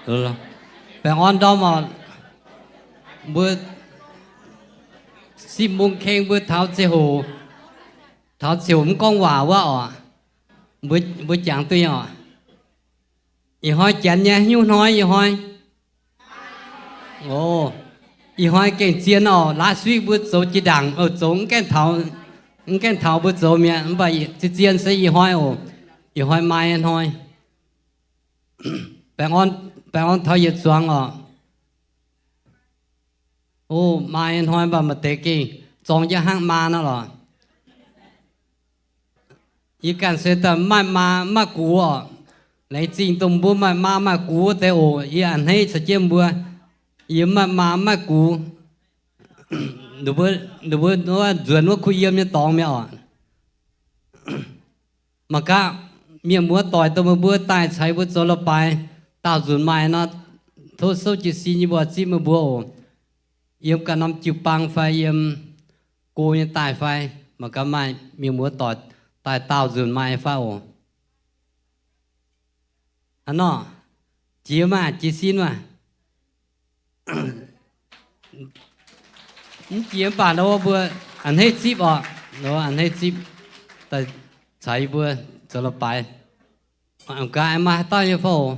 Baengh orn ndorm oc. Mbuo sipv mungh keng mbuo taux ziangh hoc, taux ziangh hoc mv gorngv waac wuov oc, mbuo jangx duqv nyei oc. Ih hnoi janx nyei haaix nyungc hnoi ih hnoi? Ih hnoi gengh zien oc. Last week mbuo zoux jiex ndaangc, zoux mv gaengh taux mbuo zoux mi'aqv, mv baac zien zien se ih hnoi oc. Ih hnoi maaih nyei hnoi. Baengh orn taux yietc zuangx oc. O, maaih nyei hnoi mv baac maaih deix gengh zorng jienv hnangv maa nor lorqc. Yie ganh se daaih maaih maa maaih gux oc. Laengz zingh dongh mbuo maaih maa maaih gux wuov deix oc. Yie a'hneiv caux jienv mbuo. Yie maaih maa maaih gux. Ninh mbuo nzuonx wuov kuh yiem nyei dorngx mi'aqv oc. Mangc gaax, mienh muoz doic dongh meih mbuo daaih caux yie mbuo zoux la'baaix daauh nzunc maaih nor, tov souv jiez sin yie mbuo zipv meih mbuo oc. Yiem ganh norm jiu-baang fai yiem go nyei daaih fai, mangc gaax maaih mienh muoz doic daaih daauh nzunc maaih fai oc. A'hneiv nor, jiex maah, jiez sin maah. Mv jiex mv baac nor mbuo a'hneiv zipv oc, nor a'hneiv zipv daaih caux yie mbuo zoux la'baaix. Mangc gaax maaih haaix dauh nyei fai oc.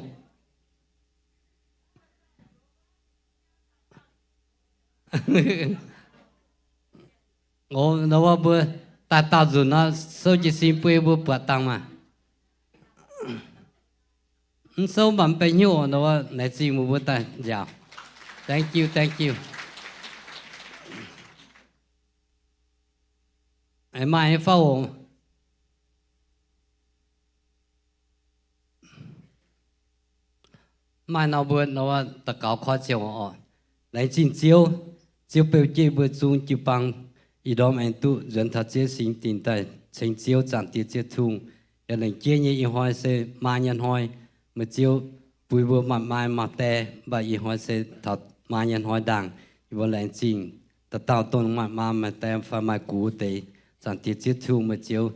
Nor mbuo daaih daauh nzunc nor, souv jiez sin bun yie mbuo buatc dangh maah. Mv souv mv baac mv benx hnyouv, nor laengz zingh meih mbuo daaih nziaauc. Thank you, thank you. Maaih nyei fai oc? Maaih nor mbuo nor daux gaux koi ziangh hoc oc. Laengz zingh Ziouv. Ziouv beu jienv mbuo zungv jiu-baang ih ndorm aengx duqv nzuonx taux Ziouv singx dingc daaih ceng Ziouv, Zaangc Diex Ziouv Tungh. Yaac lengc jeiv nyei ih hnoi se maa nyei hnoi. Meih Ziouv bun mbuo maaih maa maaih die, mv baac ih hnoi se taux maa nyei hnoi ndaangc. Yie mbuo laengz zingh dauh dauh dongh maaih maa maaih die fai maaih gux deix. Zaangc Diex Ziouv Tungh, meih Ziouv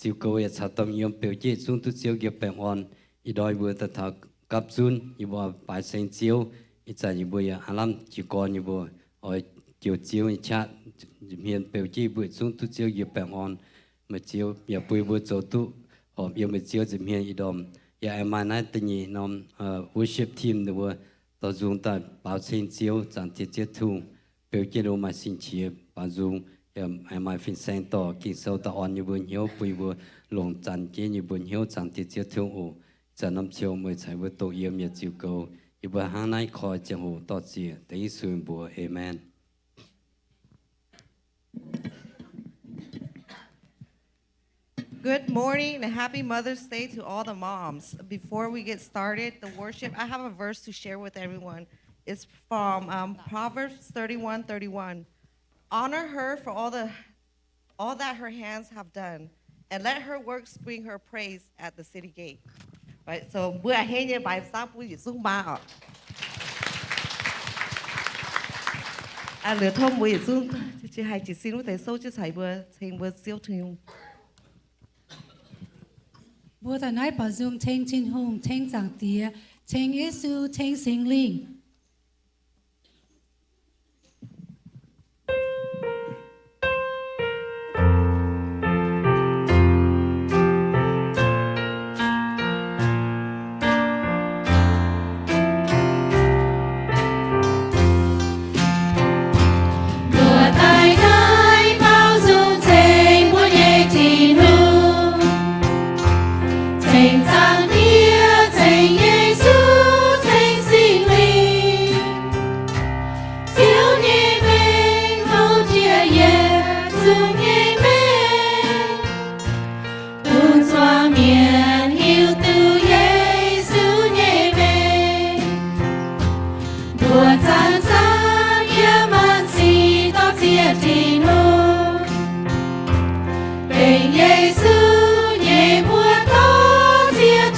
ziux goux yaac caux domh yiem beu jienv zungv duqv Ziouv njoux baengh orn. Ih ndorm yie mbuo daaih taux gapv zunv, yie mbuo baaix ceng Ziouv. Ih zanc yie mbuo yaac aav lamh jiez gorn, yie mbuo oix jouh Ziouv nyei qaqv, hmien beu jienv mbuo zungv duqv Ziouv njoux baengh orn. Meih Ziouv yaac bun yie mbuo zoux duqv horpc yiem meih Ziouv nza'hmien ih ndorm. Yaac aengx maaih naaiv da'nyeic norm worship team ninh mbuo dorh nzung daaih baaux ceng Ziouv, Zaangc Diex Ziouv Tungh, beu jienv ninh mbuo maaih sin-qiex baaux nzung. Yaac aengx maaih fin-saeng dorh Ging-Sou daaih orn yie mbuo hnyouv, bun yie mbuo longc zanc jienv yie mbuo hnyouv, Zaangc Diex Ziouv Tungh oc. Ih zanc norm ziouc meih caux yie mbuo doqc yiem yaac ziux goux yie mbuo hnangv naaiv koi ziangh hoc. Dorh zieqc dengv Yesu nyei mbuox, aamen. Good morning and happy Mother's Day to all the moms. Before we get started, the worship, I have a verse to share with everyone. It's from um, Proverbs thirty-one thirty-one. Honor her for all the all that her hands have done, and let her works bring her praise at the city gate. Right, so mbuo a'hneiv nyei baaix saangv bun yietc zungv maa oc. Liuz tov mbuo yietc zungv haih jiez sin wuov deix souv jienv caux mbuo ceng mbuo Ziouv Tin-Hungh. Mbuo daaih naaiv baaux nzung ceng Tin-Hungh, ceng Zaangc Diex, ceng Yesu, ceng Singx Lingh. Mbuo daaih naaiv baaux nzung ceng mbuo nyei Tin-Hungh, ceng Zaangc Diex, ceng Yesu, ceng Singx Lingh. Ziouv nyei mengh houv jiex yietc zungv nyei mengh, bun zuangx mienh hiuv duqv Yesu nyei mengh. Mbuo zanc-zanc yiem maanc sic dorh ziex Tin-Hungh, bingx Yesu nyei mbuox dorh ziex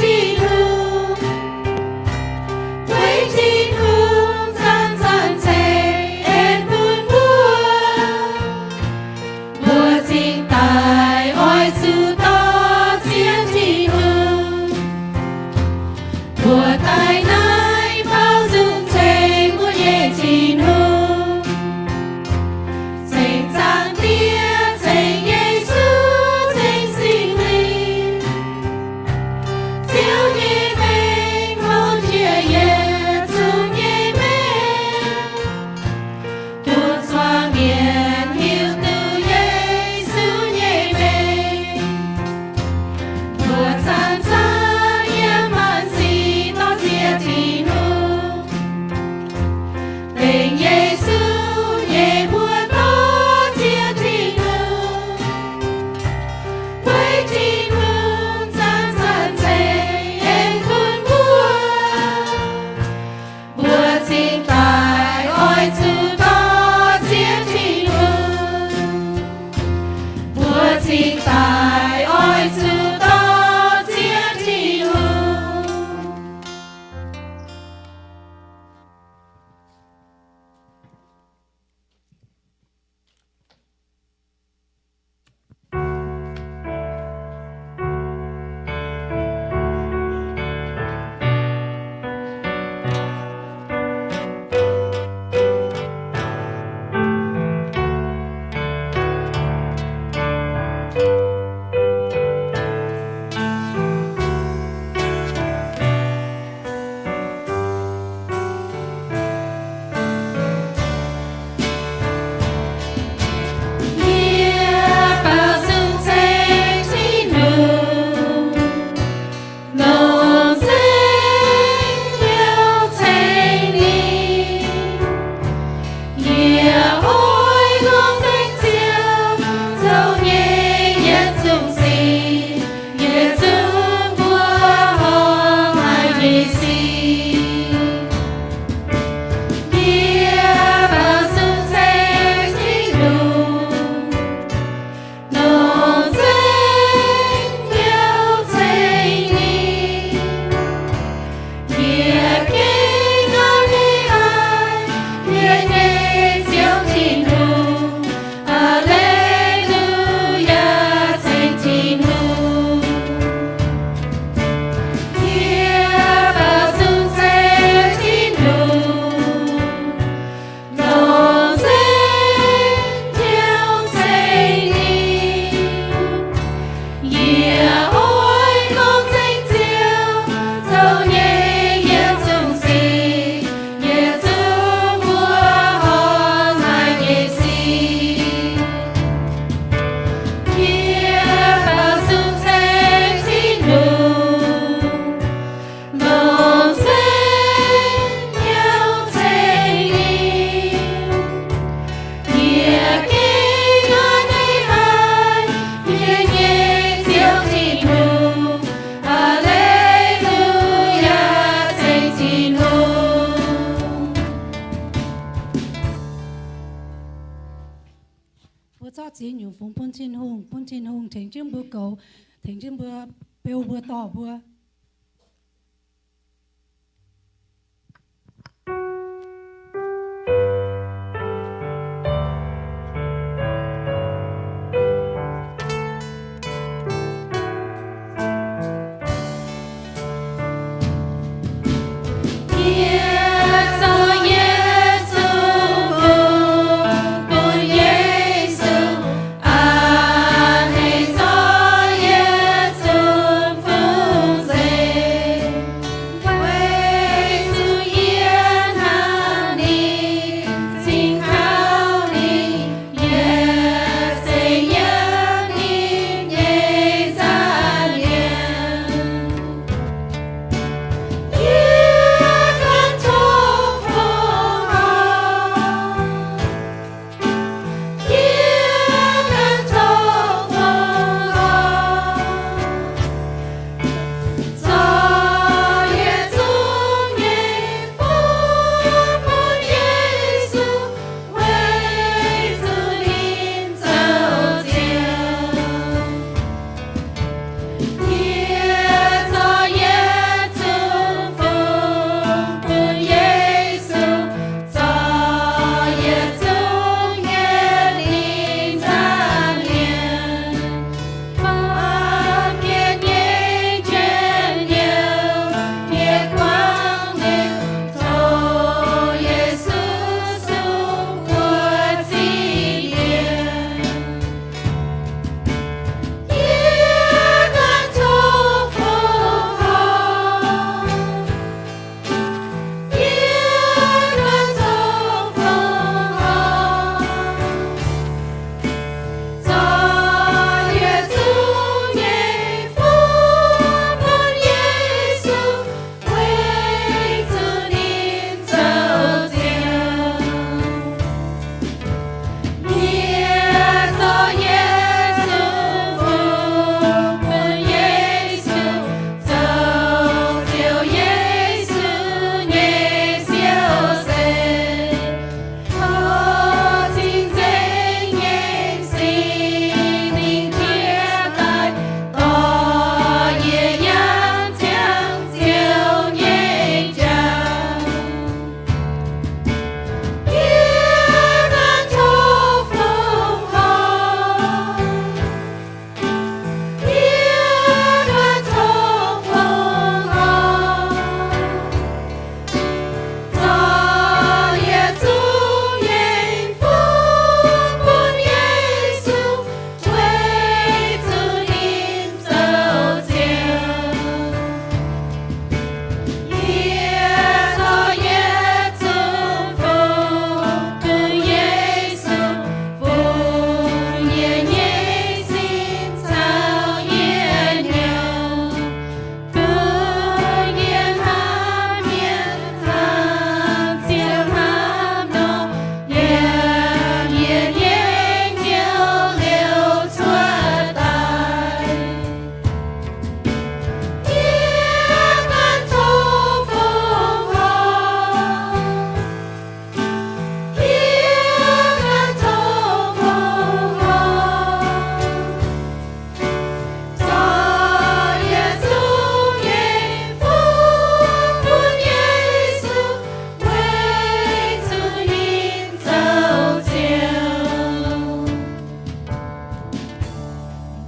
ziex nyungc fungx bun Tin-Hungh, bun Tin-Hungh tengx jienv mbuo goux, tengx jienv mbuo beu mbuo dorh mbuo.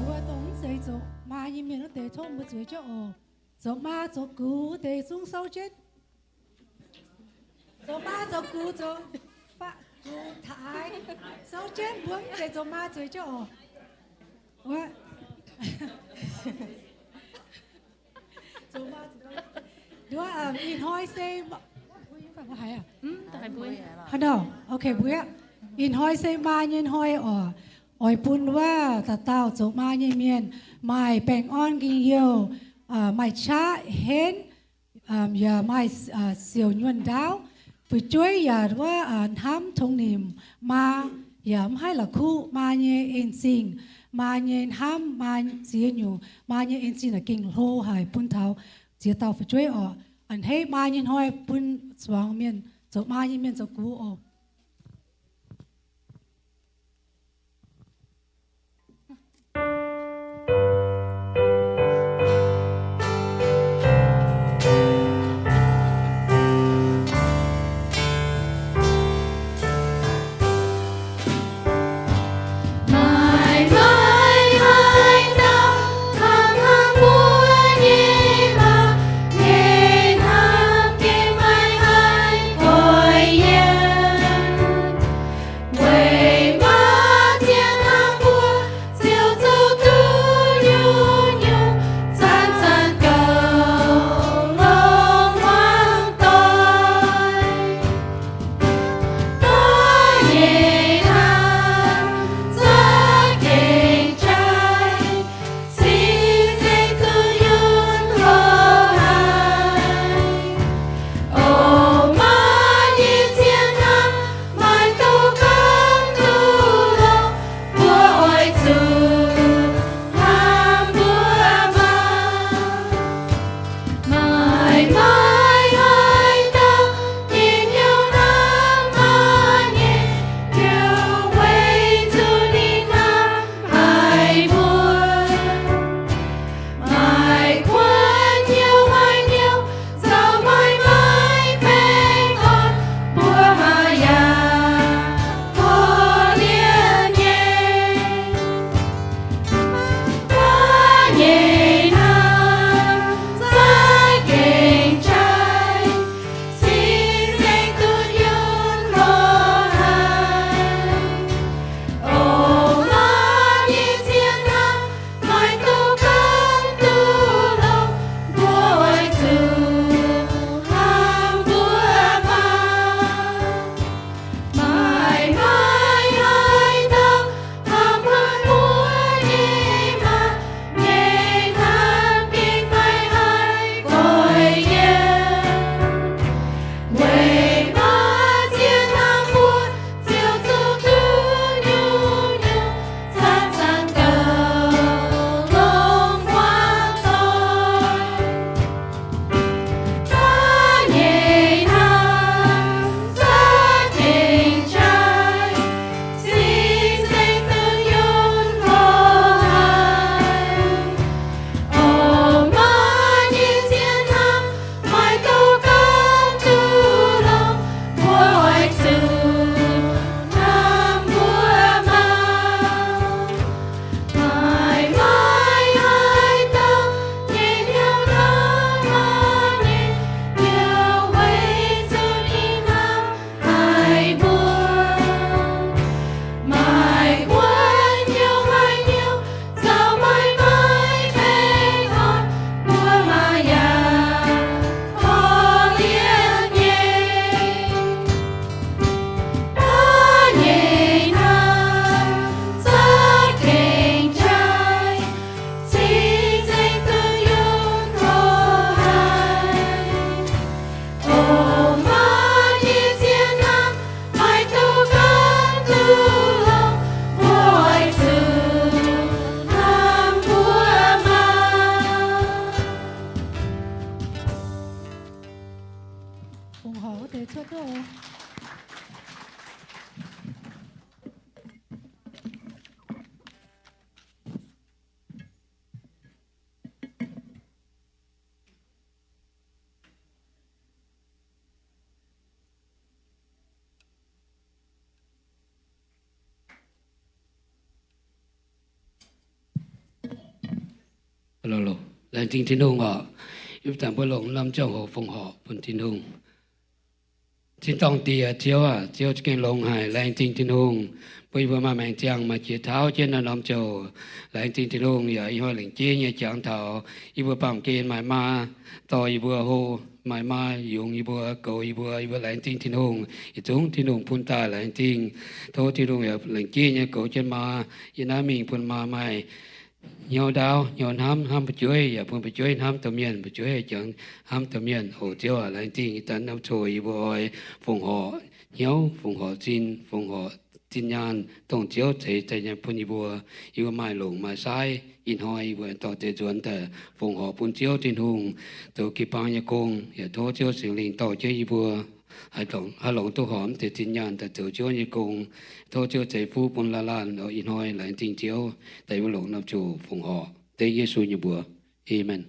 Mbuo dongh mv zeiz zoux maa nyei mienh wuov deix tov mbuo zueiz jienv oc. Zoux maa zoux gux wuov deix zungv souv jienv. Zoux maa zoux gux, zoux faah gux taaix, souv jienv, mbuo mv zeiz zoux maa zueiz jienv oc. Nduov, ih hnoi se, hnangv nor, okay, mbuo, ih hnoi se maa nyei hnoi oc. Oix bun wuov dauh dauh zoux maa nyei mienh maaih baengh orn njien-youh, maaih qaqv henv, yaac maaih siouc nyuonh ndaauv. Fu'jueiv yaac wuov hnamv tongx nimc maa, yaac mv haih la'kuqv maa nyei en-zingh, maa nyei hnamv, maa ziex nyungc, maa nyei en-zingh naaic gengh hlo haic bun taux ziex dauh fu'jueiv oc. A'hneiv maa nyei hnoi bun zuangx mienh, zoux maa nyei mienh zoux gux oc. Wuov deix cuotv duqv oc. Laengz zingh Tin-Hungh oc. Ih zanc mbuo longc norm ziangh hoc fongc horc bun Tin-Hungh. Tin-dorngh Diex, Ziouv aac, Ziouv za'gengh longx haic. Laengz zingh Tin-Hungh bun yie mbuo maaih maengc ziangh maaih jiex tauv jienv naaiv norm ziangh hoc. Laengz zingh Tin-Hungh yaac ih hnoi lengc jeiv nyei jangx taux yie mbuo baamh gen maaih maa dorh yie mbuo hlo, maaih maa yungz yie mbuo, goux yie mbuo. Yie mbuo laengz zingh Tin-Hungh. Yietc zungv Tin-Hungh bun daaih laengz zingh. Tov Tin-Hungh yaac lengc jeiv nyei goux jienv maa yiem naaiv mingh bun maa maaih hnyouv ndaauv, hnyouv hnamv, hnamv fu'jueiv, yaac bun fu'jueiv hnamv domh mienh, fu'jueiv jangx hnamv domh mienh. O Ziouv aac, laengz zingh ih zanc norm ziangh hoc yie mbuo oix fongc horc hnyouv, fongc horc sin, fongc horc zinh nyaanh, dongh Ziouv zeix daaih nyei bun yie mbuo. Yie mbuo maaih longc maaih saaiv, ih hnoi yie mbuo dorh deix nzuonx daaih fongc horc bun Ziouv Tin-Hungh zoux jiu-baang nyei gong. Yaac tov Ziouv Singx Lingh dorh jienv yie mbuo haih longc duqv horpc mv deix zinh nyaanh daaih zoux Ziouv nyei gong. Tov Ziouv zeix fuqv bun laanh laanh. Ih hnoi laengz zingh Ziouv daaih yie mbuo longc norm ziangh hoc fongc horc dengv Yesu nyei mbuox. Aamen.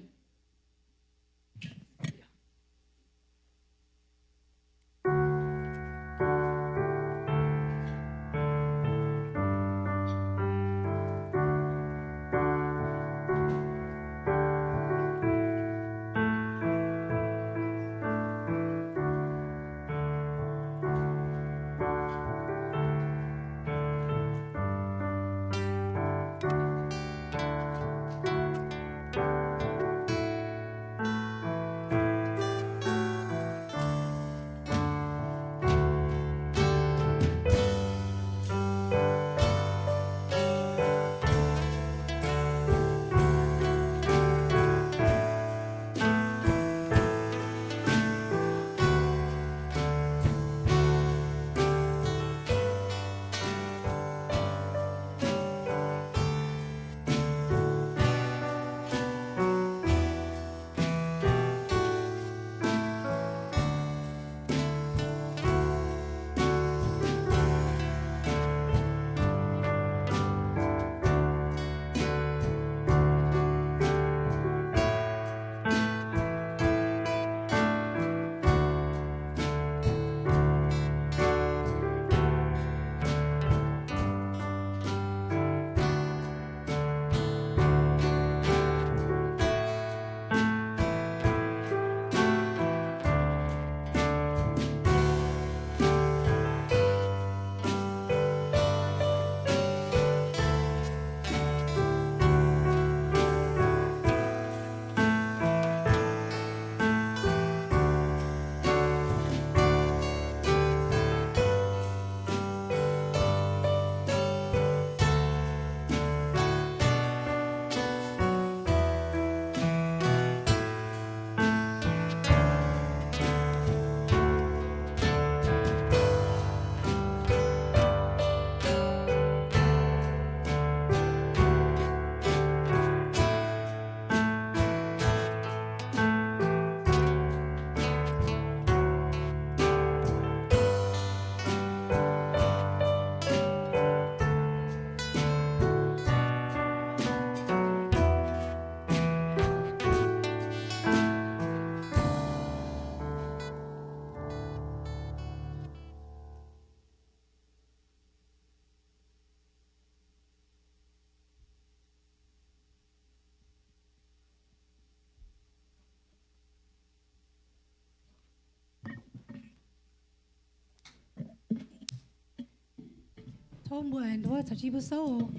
Tov mbuo aengx nduov caux jienv mbuo souv oc.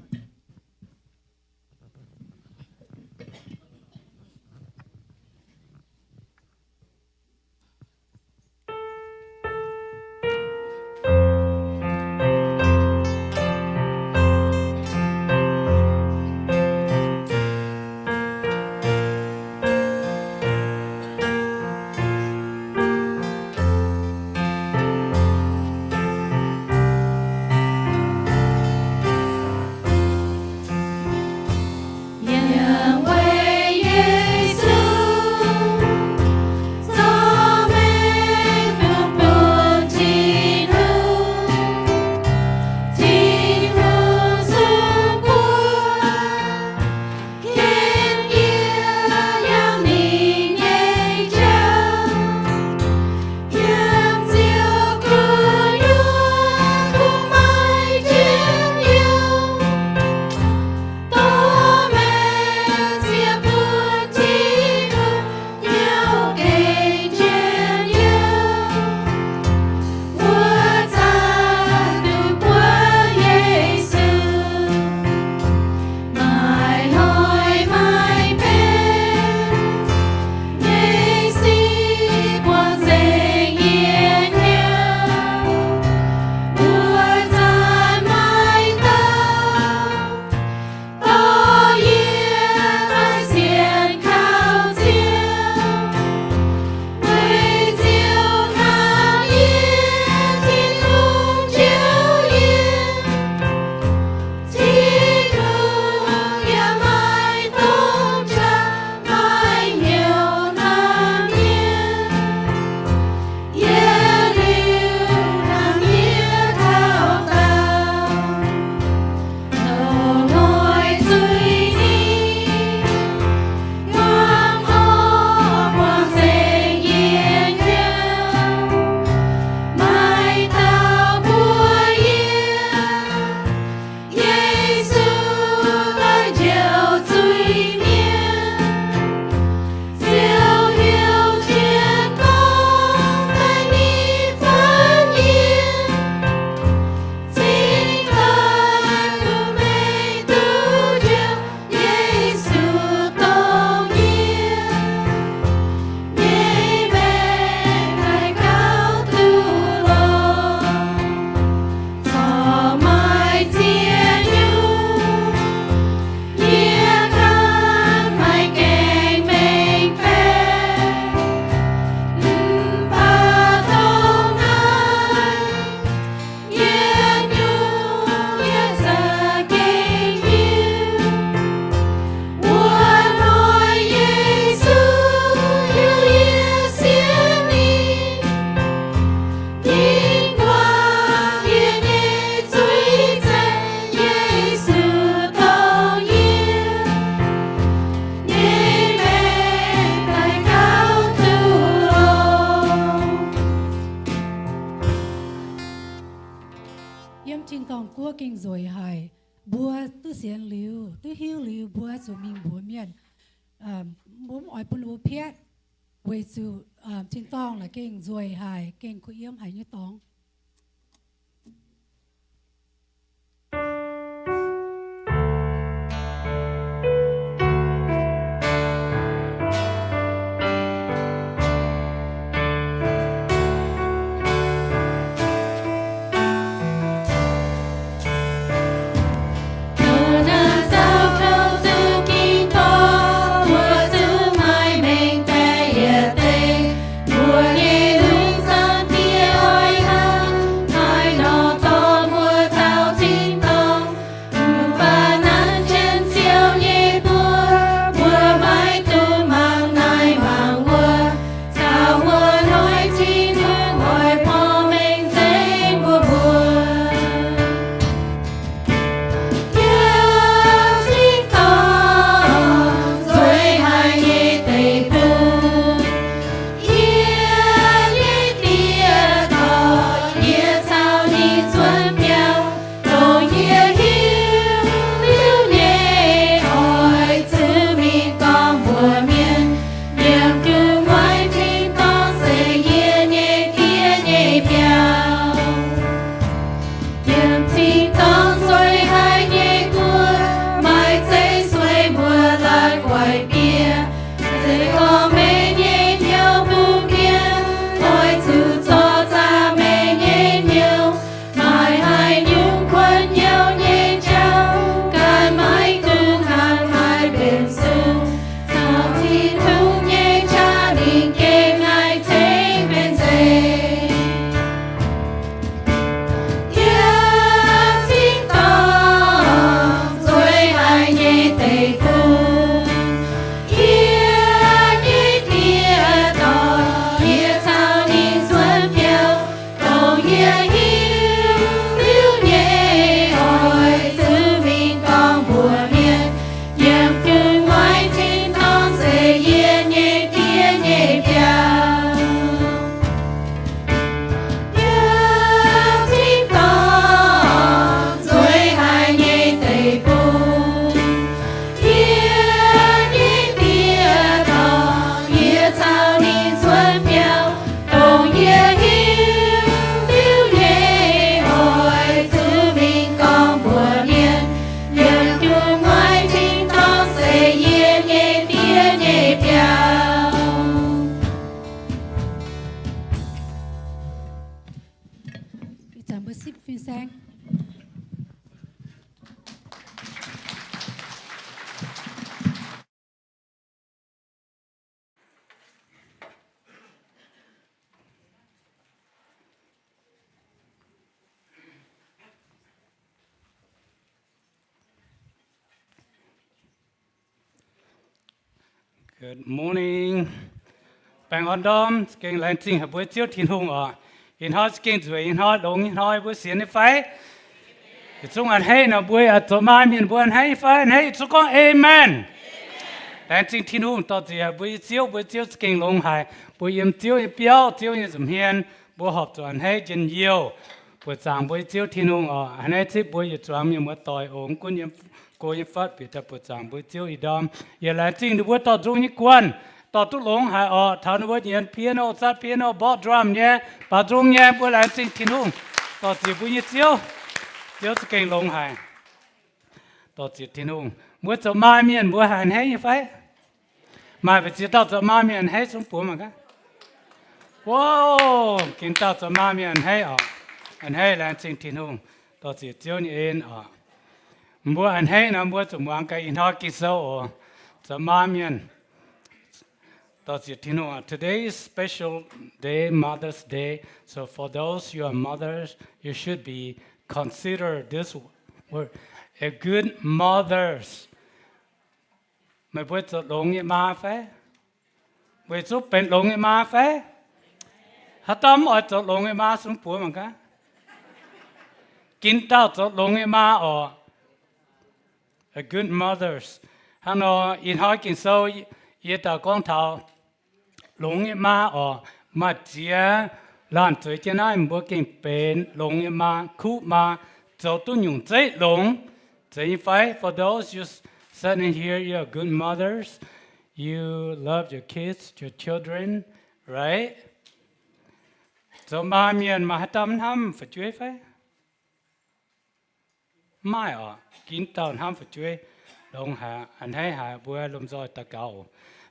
tin-dorngh guoqv gengh nzueic haic. Mbuo duqv sienx liuz, duqv hiuv liuz, mbuo zuqc mingh mbuox mienh. Mbuo mv oix bun ninh mbuo piatv, weic zuqc tin-dorngh naaic gengh nzueic haic, gengh kuh yiem haic nyei dorngx. Ih zanc mbuo sipv fin-saeng. Good morning. Baengh orn ndorm, za'gengh laengz zingh haic mbuo Ziouv Tin-Hungh oc. Ih hnoi za'gengh nzueic nyei hnoi, longx nyei hnoi, mbuo sienx nyei fai? Yietc zungv a'hneiv nor, mbuo yaac zoux maaih mienh mbuo a'hneiv nyei fai? A'hneiv yietc zungv gorngv Amen. Laengz zingh Tin-Hungh dorh nziex mbuo nyei Ziouv, mbuo Ziouv za'gengh longx haic. Mbuo yiem Ziouv nyei biauv, Ziouv nyei nza'hmien, mbuo horpc zuqc a'hneiv njien-youh buoqc zaangc mbuo nyei Ziouv Tin-Hungh oc. A'hneiv zipv mbuo yietc zuangx mienh muoz-doic ongx gunv yiem go yiem fatv bieqc daaih buoqc zaangc mbuo Ziouv ih ndorm. Yaac laengz zingh ninh mbuo dorh nzung nyei guanh, dorh duqv longx haic oc. Taux ninh mbuo nyienx piano, zatv piano, mborqv drum nyei, baaux nzung nyei, mbuo laengz zingh Tin-Hungh dorh nziex mbuo nyei Ziouv. Ziouv za'gengh longx haic. Dorh nziex Tin-Hungh. Mbuo zoux maaih mienh mbuo haih a'hneiv nyei fai? Maaih mbu'ziex dauh zoux maaih mienh a'hneiv zungv buoz mangc gaax. Wow, gin dauh zoux maaih mienh a'hneiv oc. A'hneiv, laengz zingh Tin-Hungh. Dorh nziex Ziouv nyei en oc. Mbuo a'hneiv nor mbuo zuqc muangx gaax ih hnoi Ging-Sou oc. Zoux maaih mienh Dorh nziex Tin-Hungh, today's special day, Mother's Day. So for those you are mothers, you should be consider this word, a good mothers. Meih mbuo zoux longx nyei maa fai? Weic zuqc benx longx nyei maa fai? Haaix dauh mv oix zoux longx nyei maa, sung buoz mangc gaax. Gin dauh zoux longx nyei maa oc. A good mothers. Hnangv nor, ih hnoi Ging-Sou yie daaih gorngv taux longx nyei maa oc. Maaih ziex laanh zueiz jienv naaiv, mbuo gengh benx longx nyei maa, kuv maa, zoux duqv nyungc zeiv longx. Zeiz nyei fai? For those you sitting here, you are good mothers. You love your kids, your children, right? Zoux maa mienh maaih haaix dauh mv hnamv fu'jueiv fai? Mv maaih oc. Ginv dauh hnamv fu'jueiv. Longx haic, a'hneiv haic, mbuo lomh nzoih daux gaux.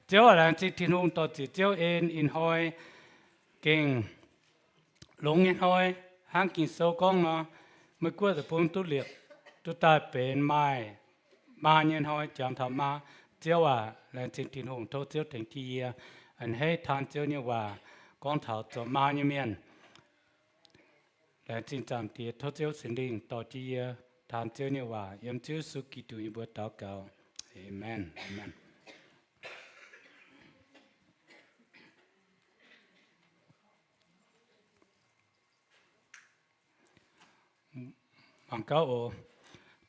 Ziouv aac, laengz zingh Tin-Hungh dorh ziec Ziouv en ih hnoi gengh longx nyei hnoi, hnangv Ging-Sou gorngv nor, Meih guoqv deic-bung duqv liepc, duqv daaih benx maaih maa nyei hnoi, jangx taux maa. Ziouv aac, laengz zingh Tin-Hungh, tov Ziouv tengx jienv yie a'hneiv taan Ziouv nyei waac, gorngv taux zoux maa nyei mienh. Laengz zingh Zaangc Diex, tov Ziouv Singx Lingh dorh jienv yie taan Ziouv nyei waac. Yiem Ziouv Yesu Giduc nyei mbuox daux gaux. Aamen. Aamen. Mangc gaax oc.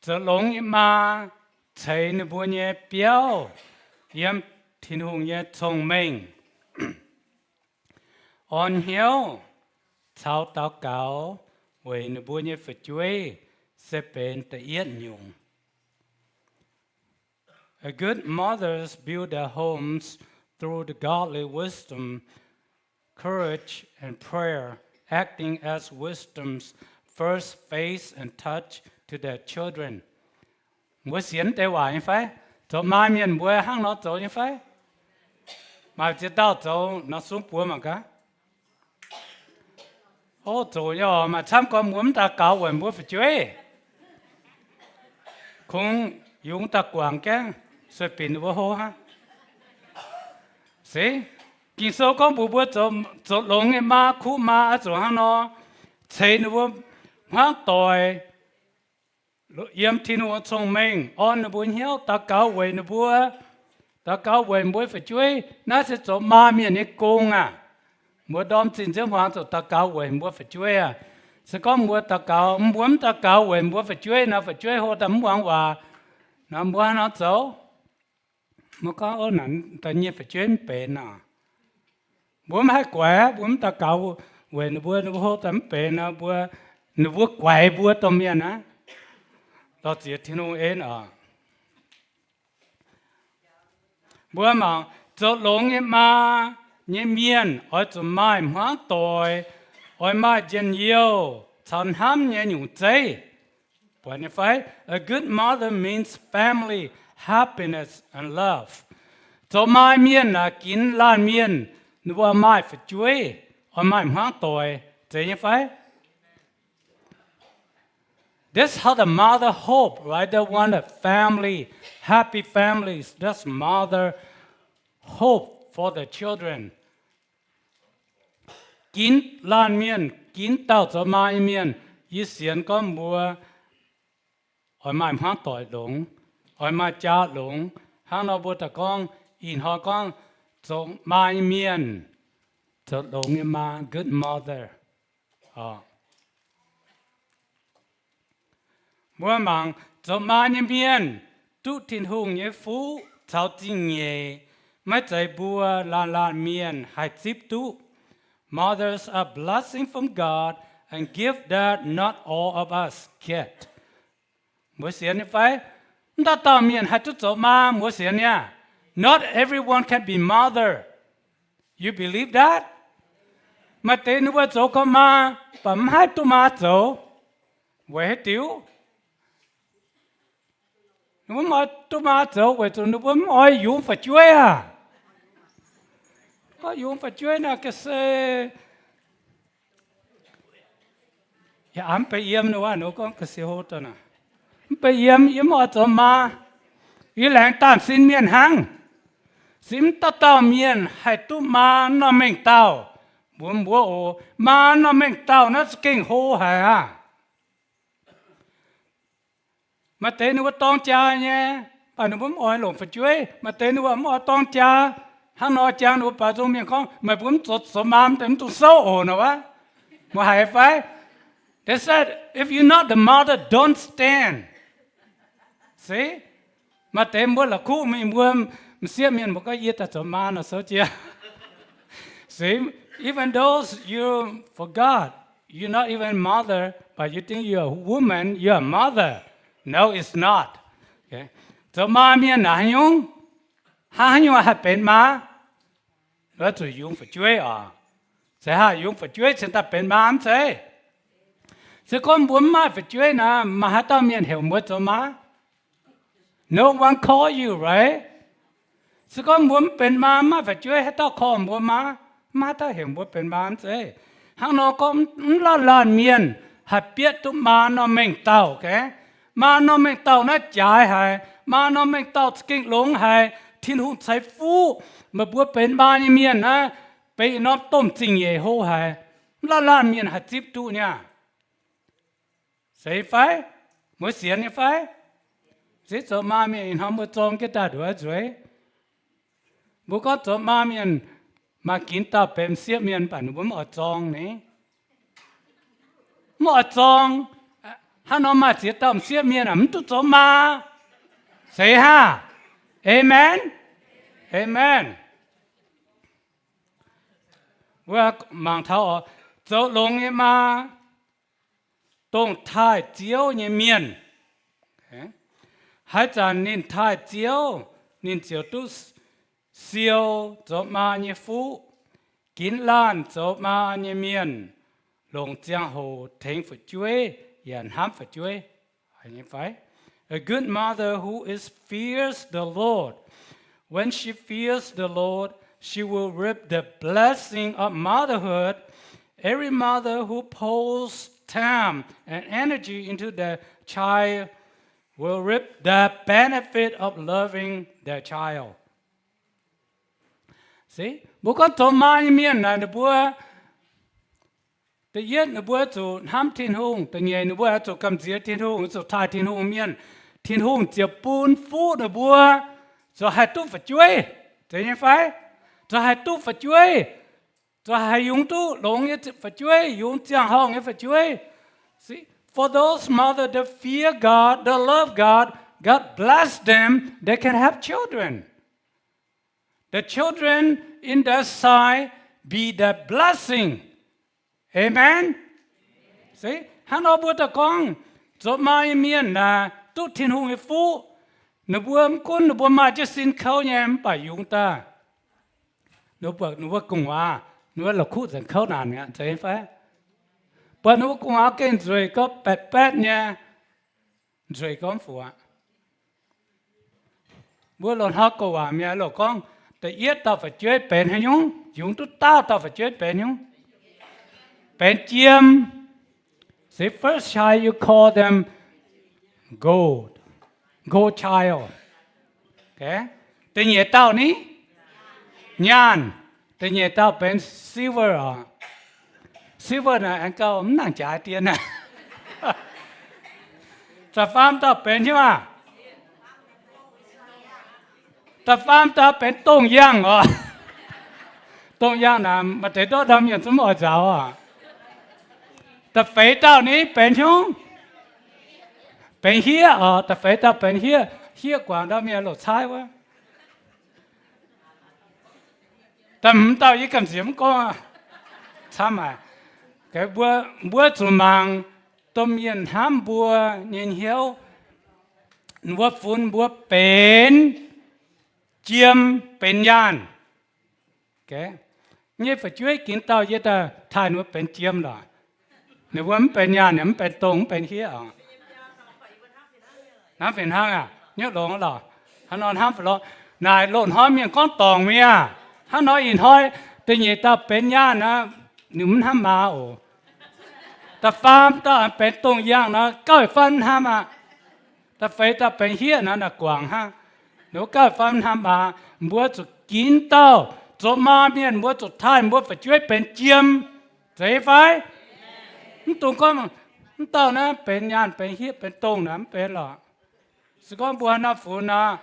Zoux longx nyei maa ceix ninh mbuo nyei biauv yiem Tin-Hungh nyei cong-mengh. Orn hnyouv caux daux gaux weic ninh mbuo nyei fu'jueiv se benx da'yietv nyungc. A good mothers build their homes through the godly wisdom, courage, and prayer, acting as wisdom's first face and touch to their children. Mbuo sienx deix waac nyei fai? Zoux maa mienh mbuo hnangv nor zoux nyei fai? Maaih ziex dauh zoux nor sung buoz mangc gaax. O, zoux nyei oc. Maaih camv gorngv mbuo mv daux gaux weic mbuo fu'jueiv. Kungx yungz daaih guangc jienv sueih binc ninh mbuo hlo hnangv. Se, Ging-Sou gorngv mbuox mbuo zoux longx nyei maa, kuv maa oix zuqc hnangv nor ceix ninh mbuo hmuangv doic yiem Tin-Hungh cong-mengh, orn ninh mbuo hnyouv daux gaux weic ninh mbuo, daux gaux weic mbuo fu'jueiv. Naaiv se zoux maa mienh nyei gong aac. Mbuo ndorm zinh nziouv hmuangx zuqc daux gaux weic mbuo fu'jueiv aac. Se gorngv mbuo daux gaux, mbuo mv daux gaux weic mbuo fu'jueiv nor, fu'jueiv hlo daaih mv muangx waac nor, mbuo hnangv nor zoux, mbuo gorngv, O, naaic daaih nyei fu'jueiv mv benx nor. Mbuo mv haih guaix aqv. Mbuo mv daux gaux weic ninh mbuo, ninh mbuo hlo daaih mv benx nor, mbuo, ninh mbuo guaix mbuo domh mienh aqv. Lorz ziex Tin-Hungh en oc. Mbuo mangc, zoux longx nyei maa nyei mienh oix zuqc maaih hmuangv doic, oix maaih njien-youh caux hnamv nyei nyungc zeiv. Buatc nyei fai? A good mother means family, happiness, and love. Zoux maa mienh naaic ginv laanh mienh, ninh mbuo maaih fu'jueiv, oix maaih hmuangv doic. Zeiz nyei fai? That's how the mother hope, right? They want a family, happy families. That's mother hope for the children. Ginv laanh mienh, ginv dauh zoux maa nyei mienh, yie sienx gorngv mbuo oix maaih hmuangv doic longx, oix maaih jaa longx. Hnangv nor mbuo daaih gorngv, ih hnoi gorngv zoux maa nyei mienh, zoux longx nyei maa, good mother. Mbuo mangc, zoux maa nyei mienh duqv Tin-Hungh nyei fuqv caux zingh nyeic, maiv zeiz mbuo laanh laanh mienh haih zipv duqv. Mothers are blessing from God and gift that not all of us get. Mbuo sienx nyei fai? Mv dauh dauh mienh haih duqv zoux maa, mbuo sienx nyei aqv. Not everyone can be mother. You believe that? Maaih deix ninh mbuo zoux gau maa, mv baac mv haih duqv maa zoux. Weic haaix diuc? Ninh mbuo mv oix duqv maa zoux weic zuqc ninh mbuo mv oix yungz fu'jueiv aac. Gorngv yungz fu'jueiv naaic ga'sie. Yaac mv bei yiem, ninh mbuo gorngv ga'sie hlo daaih naaic. Mv bei yiem, yie mv oix zoux maa. Yie laengz daaih sin mienh hnangv. Se mv dauh dauh mienh haih duqv maa norm mengh dauh. Mbuox mbuo oc, maa norm mengh dauh naaiv za'gengh hlo haic aqv. Maaih deix ninh mbuo dorng jaa nyei, mv baac ninh mbuo mv oix longc fu'jueiv. Maaih deix ninh mbuo mv oix dorng jaa. Hnangv nor jangx ninh mbuo baaux nzung mienh gorngv, meih mbuo mv zoux, zoux maa mv dungx souv oc nor wuov. Mbuo haiz fai? They said, if you're not the mother, don't stand. Se, maaih deix mbuo la'kuqv mingh mbuo m'sieqv mienh mbuo gorngv, yie daaih zoux maa nor souv jienv. Se, even though you forgot, You're not even mother, but you think you're a woman, you're a mother. No, it's not. Zoux maa mienh naaic haaix nyungc, hnangv haaix nyungc haih benx maa? Zuqc yungz fu'jueiv oc. Se haih yungz fu'jueiv cingx daaih benx maa mv zeiz? Se gorngv mbuo mv maaih fu'jueiv naaic, maaih haaix dauh mienh heuc mbuo zoux maa? No one call you, right? Se gorngv mbuo mv benx maa, mv maaih fu'jueiv, haaix dauh call mbuo maa? Mv maaih haaix dauh heuc mbuo benx maa mv zeiz? Hnangv nor gorngv mv laanh laanh mienh haih bieqc duqv maa norm mengh dauh, okay? Maa norm mengh dauh naaiv jaaix haic. Maa norm mengh dauh za'gengh longx haic. Tin-Hungh ceix fuqv meih mbuo benx maa nyei mienh naaiv, benx norm domh zingh nyeic hlo haic. Mv laanh laanh mienh haih zipv duqv niaa. Se fai? Mbuo sienx nyei fai? Se zoux maa mienh ih hnoi mbuo zorng jienv daaih nduov nzueic. Mbuo gorngv zoux maa mienh maaih ginv dauh benx m'sieqv mienh, mv baac ninh mbuo mv oix zorng ni. Mv oix zorng. Hnangv nor maaih ziex dauh m'sieqv mienh aah, mv duqv zoux maa. Se haah? Amen. Amen. Wuov mangc taux oc, zoux longx nyei maa, dongh taaih Ziouv nyei mienh. Haaix zanc ninh taaih Ziouv, ninh ziouc duqv siou zoux maa nyei fuqv. Ginv laanh zoux maa nyei mienh longc ziangh hoc tengx fu'jueiv yaac hnamv fu'jueiv. A good mother who is fears the Lord. When she fears the Lord, she will reap the blessing of motherhood. Every mother who pours time and energy into their child will reap the benefit of loving their child. Se, mbuo gorngv zoux maa nyei mienh naaic ninh mbuo, da'yietv ninh mbuo zuqc hnamv Tin-Hungh, da'nyeic ninh mbuo zuqc gamh nziex Tin-Hungh, zuqc taaih Tin-Hungh mienh. Tin-Hungh ziouc bun fuqv ninh mbuo zuqc haih duqv fu'jueiv. Zeiz nyei fai? Zuqc haih duqv fu'jueiv, zuqc haih yungz duqv longx nyei fu'jueiv, yungz ziangh horngh nyei fu'jueiv. See, for those mothers that fear God, that love God, God bless them, they can have children. The children in their side be the blessing. Amen. Se, hnangv nor mbuo daaih gorngv, zoux maa nyei mienh naaic duqv Tin-Hungh nyei fuqv. Ninh mbuo mv gunv ninh mbuo maaih jienv sin kouv nyei, mv baac yungz daaih, ninh mbuo buatc ninh mbuo gu'nguaaz, ninh mbuo la'kuqv nzengc kouv naanc mi'aqv, zeiz fai? Buatc ninh mbuo gu'nguaaz gengh nzueic gorngv baetv baetv nyei, nzueic gorngv fuqv. Mbuo loz-hnoi gorngv waac mi'aqv, loz gorngv da'yietv dauh fu'jueiv benx haaix nyungc? Yungz duqv dauh dauh fu'jueiv benx nyungc? Benx jiem. See, first child you call them gold, gold child. Da'nyeic dauh ni? Nyaanh. Da'nyeic dauh benx silver oc. Silver naaic aengx gauh mv nangc jaaix dien aqv. Da'faam dauh benx hnyouv aac? Da'faam dauh benx dongh yangh oc. Dongh yangh naaic maaih deix ndortv ndorm mienh zungv mv oix nzaaux oc. Da'feix dauh ni benx hnyouv? Benx hieqv oc. Da'feix dauh benx hieqv. Hieqv guangc ndorm mienh loz-caaiv wuov. Da'hmz dauh yie gamh nziex mv gorngv. Camv haic. Mbuo, mbuo zuqc mangc domh mienh hnamv mbuo nyei hnyouv. Ninh mbuo funx mbuo benx jiem benx nyaanh. Nyei fu'jueiv ginv dauh yie daaih taaih ninh mbuo benx jiem lorqc. Ninh mbuo mv benx nyaanh, mv benx dongh, mv benx hieqv oc. Hnamv fih hnangv aac, nyutc longx lorqc. Hnangv nor hnamv fih lorqc. Naaic loz-hnoi mienh gorngv dorngc mi'aqv. Hnangv nor ih hnoi da'nyeic dauh benx nyaanh nor, ninh mv hnamv maa oc. Da'faam dauh benx dongh yangh nor, gauh fai mv hnamv aqv. Da'feix dauh benx hieqv nor, naaic guangc hnangv. Ninh mbuo gauh fai mv hnamv maa. Mbuo zuqc ginv dauh zoux maa mienh, mbuo zuqc taaih mbuo fu'jueiv benx jiem. Zeiz fai? Mv dungx gorngv mv dauh naaiv benx nyaanh benx hieqv benx dongh naaic, mv benx lorqc. Se gorngv mbuo haaix nor funx nor,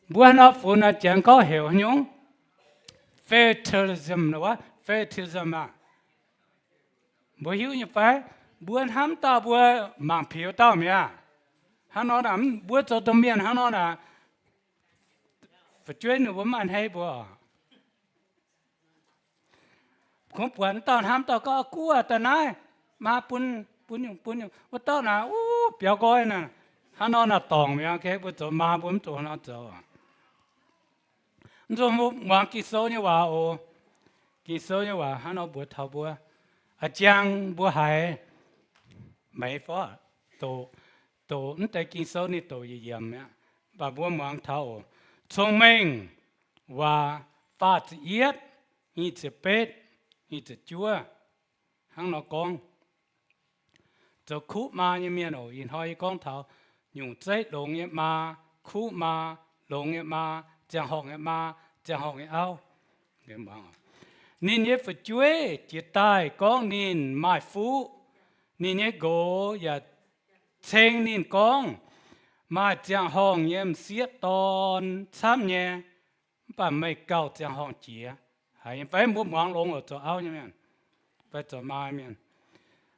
mbuo haaix nor funx nor, janx gorngv heuc haaix nyungc? Favoritism, favoritism aah. Mbuo hiuv nyei fai? Mbuo hnamv dauh mbuo mangc peux dauh mi'aqv. Hnangv nor, mbuo zoux domh mienh hnangv nor naaic, fu'jueiv ninh mbuo mv maaih hneiv mbuo oc. Kungx buatc dauh hnamv dauh gorngv, Guv aac, daaih naaiv. Maa bun, bun nyungc, bun nyungc. Wuov dauh naaic, uv, biaux nqoi naaic. Hnangv nor naaic dorngc mi'aqv. Mbuo zoux maa mbuo mv dungx hnangv nor zoux. Mv dungx muangx Ging-Sou nyei waac oc. Ging-Sou nyei waac hnangv nor mbuox taux mbuo, a'jang mbuo haiz meix fov, doqc, doqc mv deix Ging-Sou ninh doqc yiemc mi'aqv. Mv baac mbuo muangx taux oc. Cong-Mengh Waac faah ziepc yietv, nyic ziepc betv, nyic ziepc juov hnangv nor gorngv, zoux kuv maa nyei mienh oc. Ih hnoi yie gorngv taux nyungc zeiv longx nyei maa, kuv maa, longx nyei maa, ziangh horngc nyei maa, ziangh horngc nyei auv. Ninh nyei fu'jueiv jiez daaih gorngv ninh maaih fuqv. Ninh nyei nqox yaac ceng ninh gorngv, maaih ziangh horngc nyei m'sieqv dorn camv nyei, mv baac meih gauh ziangh horngc jiex. Haiz nyei fai? Mbuo muangx longx oc, zoux auv nyei mienh fai zoux maa mienh.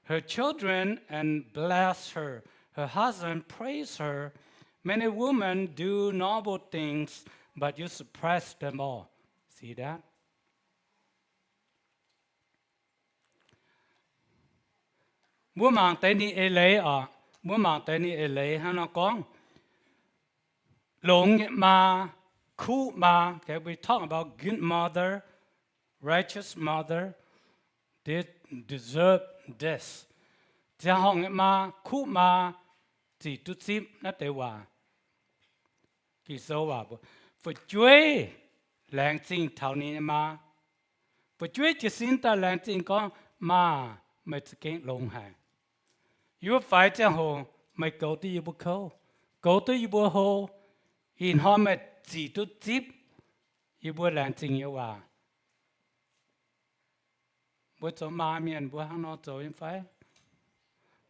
Her children and bless her. Her husband praise her. Many women do noble things, but you suppress them all. See that? Mbuo mangc deix ninh eix leiz oc. Mbuo mangc deix ninh eix leiz hnangv nor gorngv, longx nyei maa, kuv maa. Okay, we talk about good mother, righteous mother. They deserve this. Ziangh horngc nyei maa, kuv maa, zic duqv zipv naaiv deix waac. Ging-Sou waac mbuox, fu'jueiv laengz zingh taux ninh nyei maa. Fu'jueiv jiez sin daaih laengz zingh gorngv, maa, meih za'gengh longx haic. Yie mbuo faix ziangh hoc meih goux duqv yie mbuo kouv, goux duqv yie mbuo hlo. Ih hnoi meih zic duqv zipv yie mbuo laengz zingh nyei waac. Mbuo zoux maa mienh mbuo hnangv nor zoux nyei fai?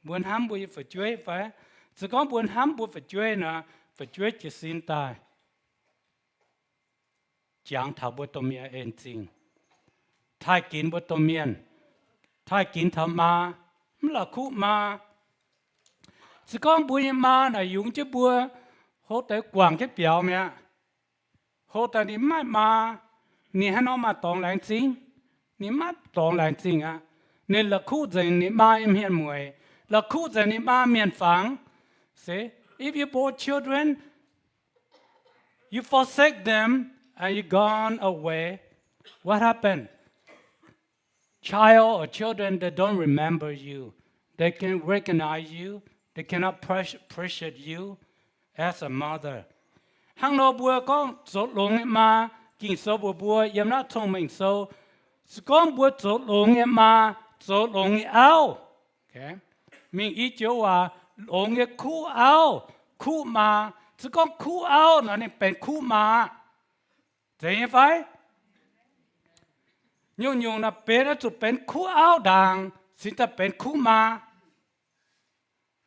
Mbuo hnamv mbuo nyei fu'jueiv fai? Se gorngv mbuo hnamv mbuo fu'jueiv nor, fu'jueiv jiez sin daaih jangx taux mbuo domh mienh en zingh, taaih ginx mbuo domh mienh, taaih ginx taux maa, mv la'kuqv maa. Se gorngv mbuo nyei maa naaic yungz jienv mbuo, hlo deix guangc jienv biaux mi'aqv, hlo daaih ninh mv maaih maa, ninh haaix nor maaih dorngx laengz zingh? Ninh mv maaih dorngx laengz zingh aqv. Ninh la'kuqv nzengc ninh maa nyei mienh mueic, la'kuqv nzengc ninh maa mienh fangx. See, if you bore children, you forsake them and you gone away, what happened? Child or children, they don't remember you. They can recognize you. They cannot appreci-, appreciate you as a mother. Hnangv nor mbuo gorngv zoux longx nyei maa, Ging-Sou mbuox mbuo yiem naaiv Cong-Mengh Sou, se gorngv mbuo zoux longx nyei maa, zoux longx nyei auv, mingh i joux waac, longx nyei kuv auv, kuv maa. Se gorngv kuv auv nor, ninh benx kuv maa. Zeiz nyei fai? Nyungc-nyungc naaic benx oix zuqc benx kuv auv ndaangc cingx daaih benx kuv maa.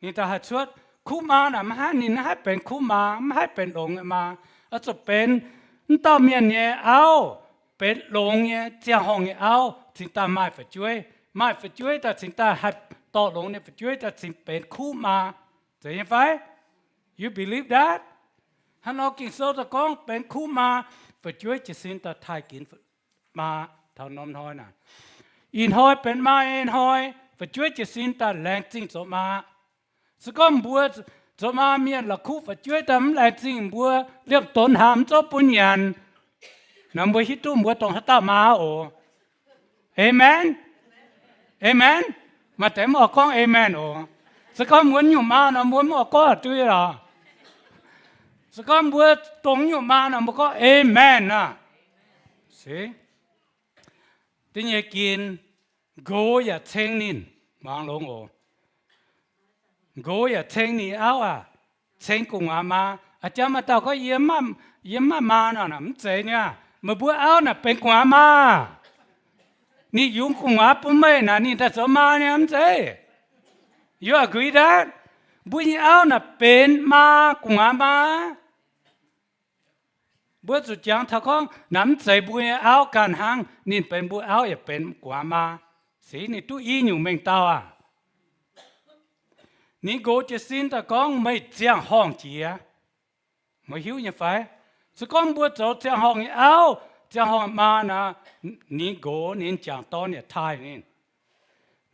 Ninh daaih haih cuotv. Kuv maa naaic maiv haih, ninh maiv haih benx kuv maa, maiv haih benx longx nyei maa. Oix zuqc benx wuov dauh mienh nyei auv, benx longx nyei, ziangh horngh nyei auv cingx daaih maaih fu'jueiv. Maaih fu'jueiv daaih cingx daaih haih, dorh longx nyei fu'jueiv daaih cingx benx kuv maa. Zeiz nyei fai? You believe that? Hnangv nor Ging-Sou daaih gorngv benx kuv maa, fu'jueiv jiez sin daaih taaih ginx maa taux norm hnoi naaic. Ih hnoi benx maa nyei hnoi, fu'jueiv jiez sin daaih laengz zingh zoux maa. Se gorngv mbuo zoux maa mienh la'kuqv fu'jueiv daaih mv laengz zingh mbuo, liemh donx hnamv mv zouv bun nyanc, nor mbuo hiuv duqv mbuo dongh haaix dauh maa oc. Amen. Amen. Maaih deix mv oix gorngv amen oc. Se gorngv mbuo nyungc maa nor mbuo mv oix gorngv duqv lorqc. Se gorngv mbuo dongh nyungc maa nor mbuo gorngv amen aqv. Da'nyeic ginc, nqox yaac ceng ninh. Muangx longx oc. Nqox yaac ceng ninh auv aac, ceng gu'nguaaz maa. A'jang maaih dauh gorngv, yie mv maaih maa nor, mv zeiz niaa. Meih mbuo auv naaic benx gu'nguaaz maa. Ninh yungz gu'nguaaz bun meih naaic, ninh daaih zoux maa niaa, mv zeiz? You agree that? Mbuo nyei auv naaic benx maa, gu'nguaaz maa. Mbuo zuqc jangx taux gorngv naaic mv zeiz mbuo nyei auv ganh hnangv, ninh benx mbuo auv yaac benx gu'nguaaz maa. Se ninh duqv i nyungc mengh dauh aac. Ninh nqox jiez sin daaih gorngv meih ziangh horngh jiex. Meih hiuv nyei fai? Se gorngv mbuo zoux ziangh horngh nyei auv, ziangh horngh maa naaic, ninh nqox ninh jangc dorn yaac taaih ninh.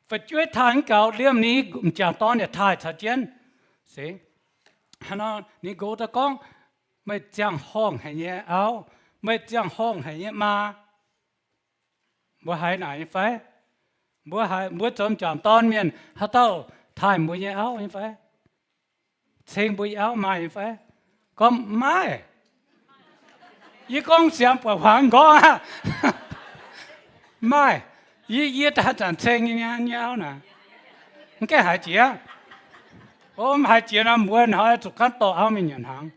Fu'jueiv taaih mv gaux, liemh ninh m'jangc dorn yaac taaih caux jienv. Se, ninh nqox daaih gorngv, meih ziangh horngh haic nyei auv, meih ziangh horngh haic nyei maa. Mbuo haiz naaic nyei fai? Mbuo haiz, mbuo zoux m'jangc dorn mienh, haaix dauh taaih mbuo nyei auv nyei fai? Ceng mbuo nyei auv maaih nyei fai? Gorngv maiv. Yie gorngv siang buatc huaangx m'nqorngv aqv. Maaih. Yie, yie daaih zanc ceng nyei, nyei auv naaic. Mv gaengh haiz jiex. O, mv haiz jiex nor, mbuo hnoi zuqc gaanv dorh auv mingh nyanc hnaangx.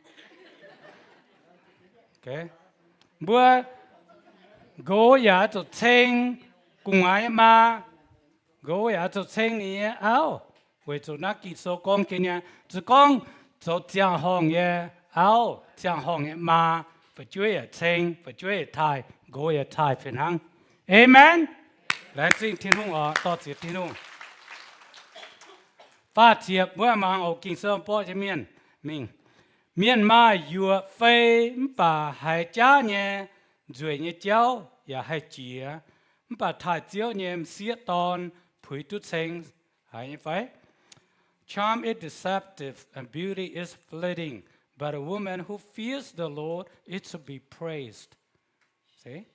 Mbuo nqox yaac oix zuqc ceng gu'nguaaz nyei maa. Nqox yaac oix zuqc ceng ninh nyei auv, weic zuqc naaiv Ging-Sou gorngv jienv nyei. Zuqc gorngv zoux ziangh horngh nyei auv, ziangh horngh nyei maa, fu'jueiv yaac ceng, fu'jueiv yaac taaih, nqox yaac taaih fih hnangv. Aamen. Laengz zingh Tin-Hungh oc, dorh ziex Tin-Hungh. Faah ziepc, mbuo mangc oc, Ging-Sou borqv jienv mienh mingh. Mienh maaih yuoqc fei mv baac haiz jaav nyei nzueic nyei jauv yaac haih jiex, mv baac taaih Ziouv nyei m'sieqv dorn puix duqv ceng. Haiz nyei fai? Charm is deceptive and beauty is fleeting, but a woman who fears the Lord is to be praised. Se,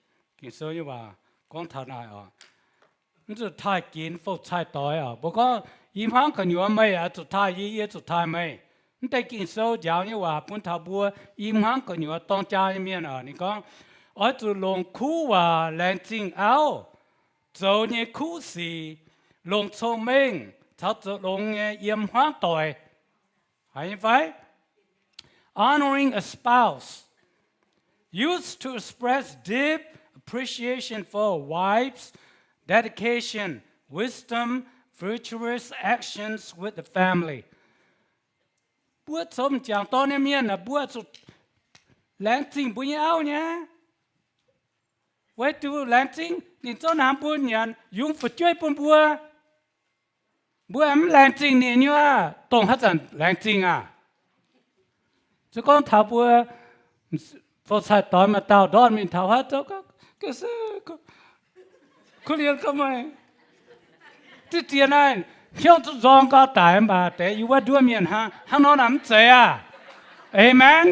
Ging-Sou nyei waac gorngv taux naaic oc. Mv zuqc taaih ginx fouv-cai doix oc. Mbuo gorngv, i hmuangv gu'nyuoz meih oix zuqc taaih yie, yie zuqc taaih meih. Mv deix Ging-Sou njaaux nyei waac bun taux mbuo i hmuangv gu'nyuoz dorng jaa nyei mienh oc. Ninh gorngv, oix zuqc longc kuv waac laengz zingh auv, zoux nyei kuv sic, longc cong-mengh caux zoux longx nyei yiem hmuangv doic. Haiz nyei fai? Honoring a spouse used to express deep appreciation for a wife's dedication, wisdom, virtuous actions with the family. Mbuo zoux m'jangc dorn nyei mienh aah, mbuo zuqc laengz zingh mbuo nyei auv nyei. Weic zuqc laengz zingh ninh zungv naaic bun nyanc yungz fu'jueiv bun mbuo. Mbuo mv laengz zingh ninh nyei, dongh haaix zanc laengz zingh aac? Se gorngv taux mbuo fouv-cai doix maaih dauh ndortv mingh taux haaix zoux, kuv lienh gorngv meih diqv ziex naaiv hnyouv zuqc nzorng gau daic, mv baac deix yie wuov nduov mienh hnangv, hnangv nor naaic mv zeiz aac? Aamen.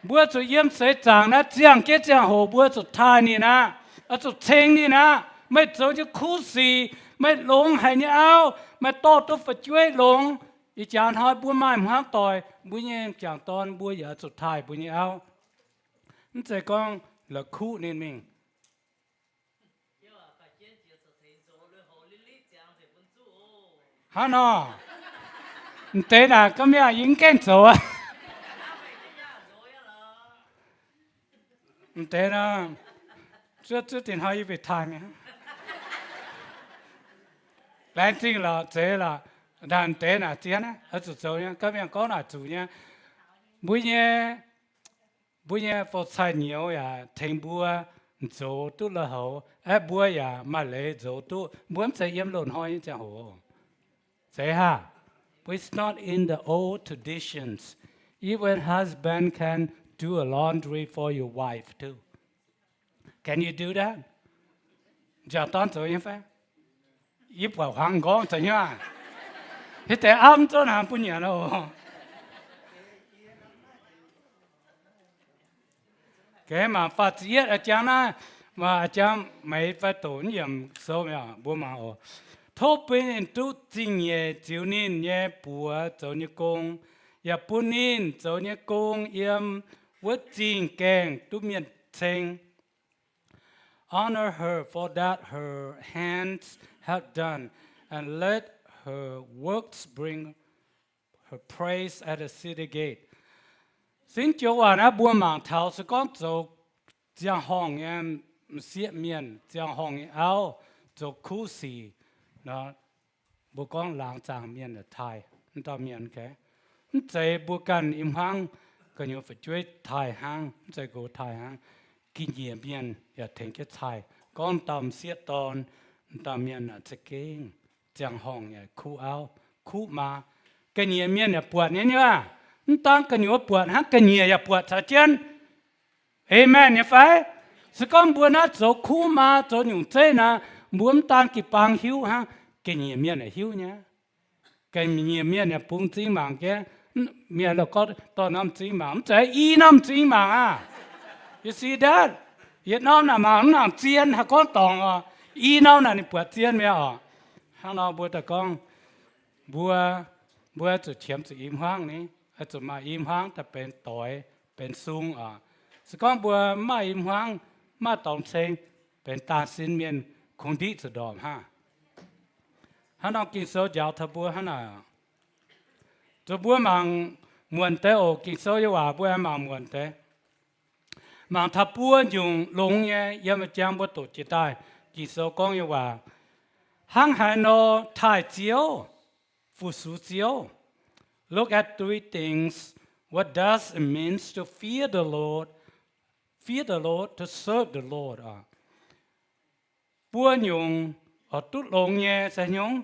Mbuo zuqc yiem seix zaangc naaiv ziangh jienv ziangh hoc mbuo zuqc taaih ninh aqv, oix zuqc ceng ninh aqv. Meih zoux nyei kuv sic, meih longx haic nyei auv, meih dorh duqv fu'jueiv longx. Ih jaax hnoi mbuo maaih hmuangv doic, mbuo nyei m'jangc dorn mbuo yaac oix zuqc taaih mbuo nyei auv. Mv zeiz gorngv la'kuqv ninh mingh. Hnangv nor, m'deix naaic gorngv mienh yie mv gaengh zoux aqv. M'deix nor, zuov zuov dinh hnoi yie mbuo taaih mi'aqv. Laengz zingh lorqc, zeiz lorqc, m'deix naaic zien aqv, oix zuqc zoux nyei, gorngv mienh gorngv naaic zuqc nyei. Mbuo nyei, mbuo nyei fouv-cai nyouz yaac tengx mbuo zoux duqv lui-houx, aeqv, mbuo yaac maaih leiz zoux duqv. Mbuo mv zeiz yiem loz-hnoi nyei ziangh hoc. Zeiz haah? It's not in the old traditions. Even husband can do a laundry for your wife too. Can you do that? M'jangc dorn zoux nyei fai? Yie buatc huaangx m'nqorngv zoux nyei aac. Hiuv deix auv mv zouv naaic bun nyanc oc. Geh mangc faah ziepc yietv a'jang naaiv, a'jang meix fai doqc yiemc sou mi'aqv, mbuo mangc oc. Tov bun ninh duqv zingh nyeic ziux ninh nyei buoz zoux nyei gong, yaac bun ninh zoux nyei gong yiem wuov zingh gaengh duqv mienh ceng. Honor her for that her hands have done, and let her works bring her praise at the city gate. Cingx joux waac naaiv mbuo mangc taux se gorngv zoux ziangh horngh nyei m'sieqv mienh, ziangh horngh nyei auv, zoux kuv sic nor, mbuo gorngv laangz zaangc mienh taaih wuov dauh mienh. Mv zeiz mbuo ganh i hmuangv gu'nyuoz fu'jueiv taaih hnangv, mv zeiz nqox taaih hnangv. Ga'nyiec mienh yaac tengx jienv taaih. Gorngv dauh m'sieqv dorn, dauh mienh za'gengh ziangh horngh yaac kuv auv, kuv maa. Ga'nyiec mienh yaac buatc nyei nyei aac. Mv dangv gu'nyuoz buatc hnangv, ga'nyiec yaac buatc caux jienv. Aamen nyei fai? Se gorngv mbuo naaiv zoux kuv maa, zoux nyungc zeiv naaic, Mbuo mv daan jiu-baang hiuv hnangv, ga'nyiec mienh yaac hiuv nyei. Ga'nyiec mienh yaac bungx m'zing mangc jienv, mienh gorngv dorh norm m'zing mangc, mv zeiz i norm m'zing mangc aqv. You see that? Yietc norm naaic mangc mv nangc zien, haih gorngv dorngc oc. I norm naaic ninh buatc zien mi'aqv oc. Hnangv nor mbuo daaih gorngv, mbuo, mbuo zuqc qiemx zuqc i hmuangv ni, zuqc maaih i hmuangv daaih benx doix, benx sung oc. Se gorngv mbuo mv maaih i hmuangv, mv maaih dorngx ceng, benx daanh sin mienh, kungx ndiqv zuqc ndorpc hnangv. Hnangv nor Ging-Sou njaaux taux mbuo hnangv naaic. Zuqc mbuo mangc muonc deix oc. Ging-Sou nyei waac mbuo aengx mangc muonc deix. Mangc taux buo nyungc longx nyei, yiem jang mbuo doqc jiex daaih Ging-Sou gorngv nyei waac. Hnangv haaix nor taaih Ziouv, fu-sux Ziouv? Look at three things. What does it mean to fear the Lord? Fear the Lord, to serve the Lord. Buo nyungc oix duqv longx nyei se hnyungv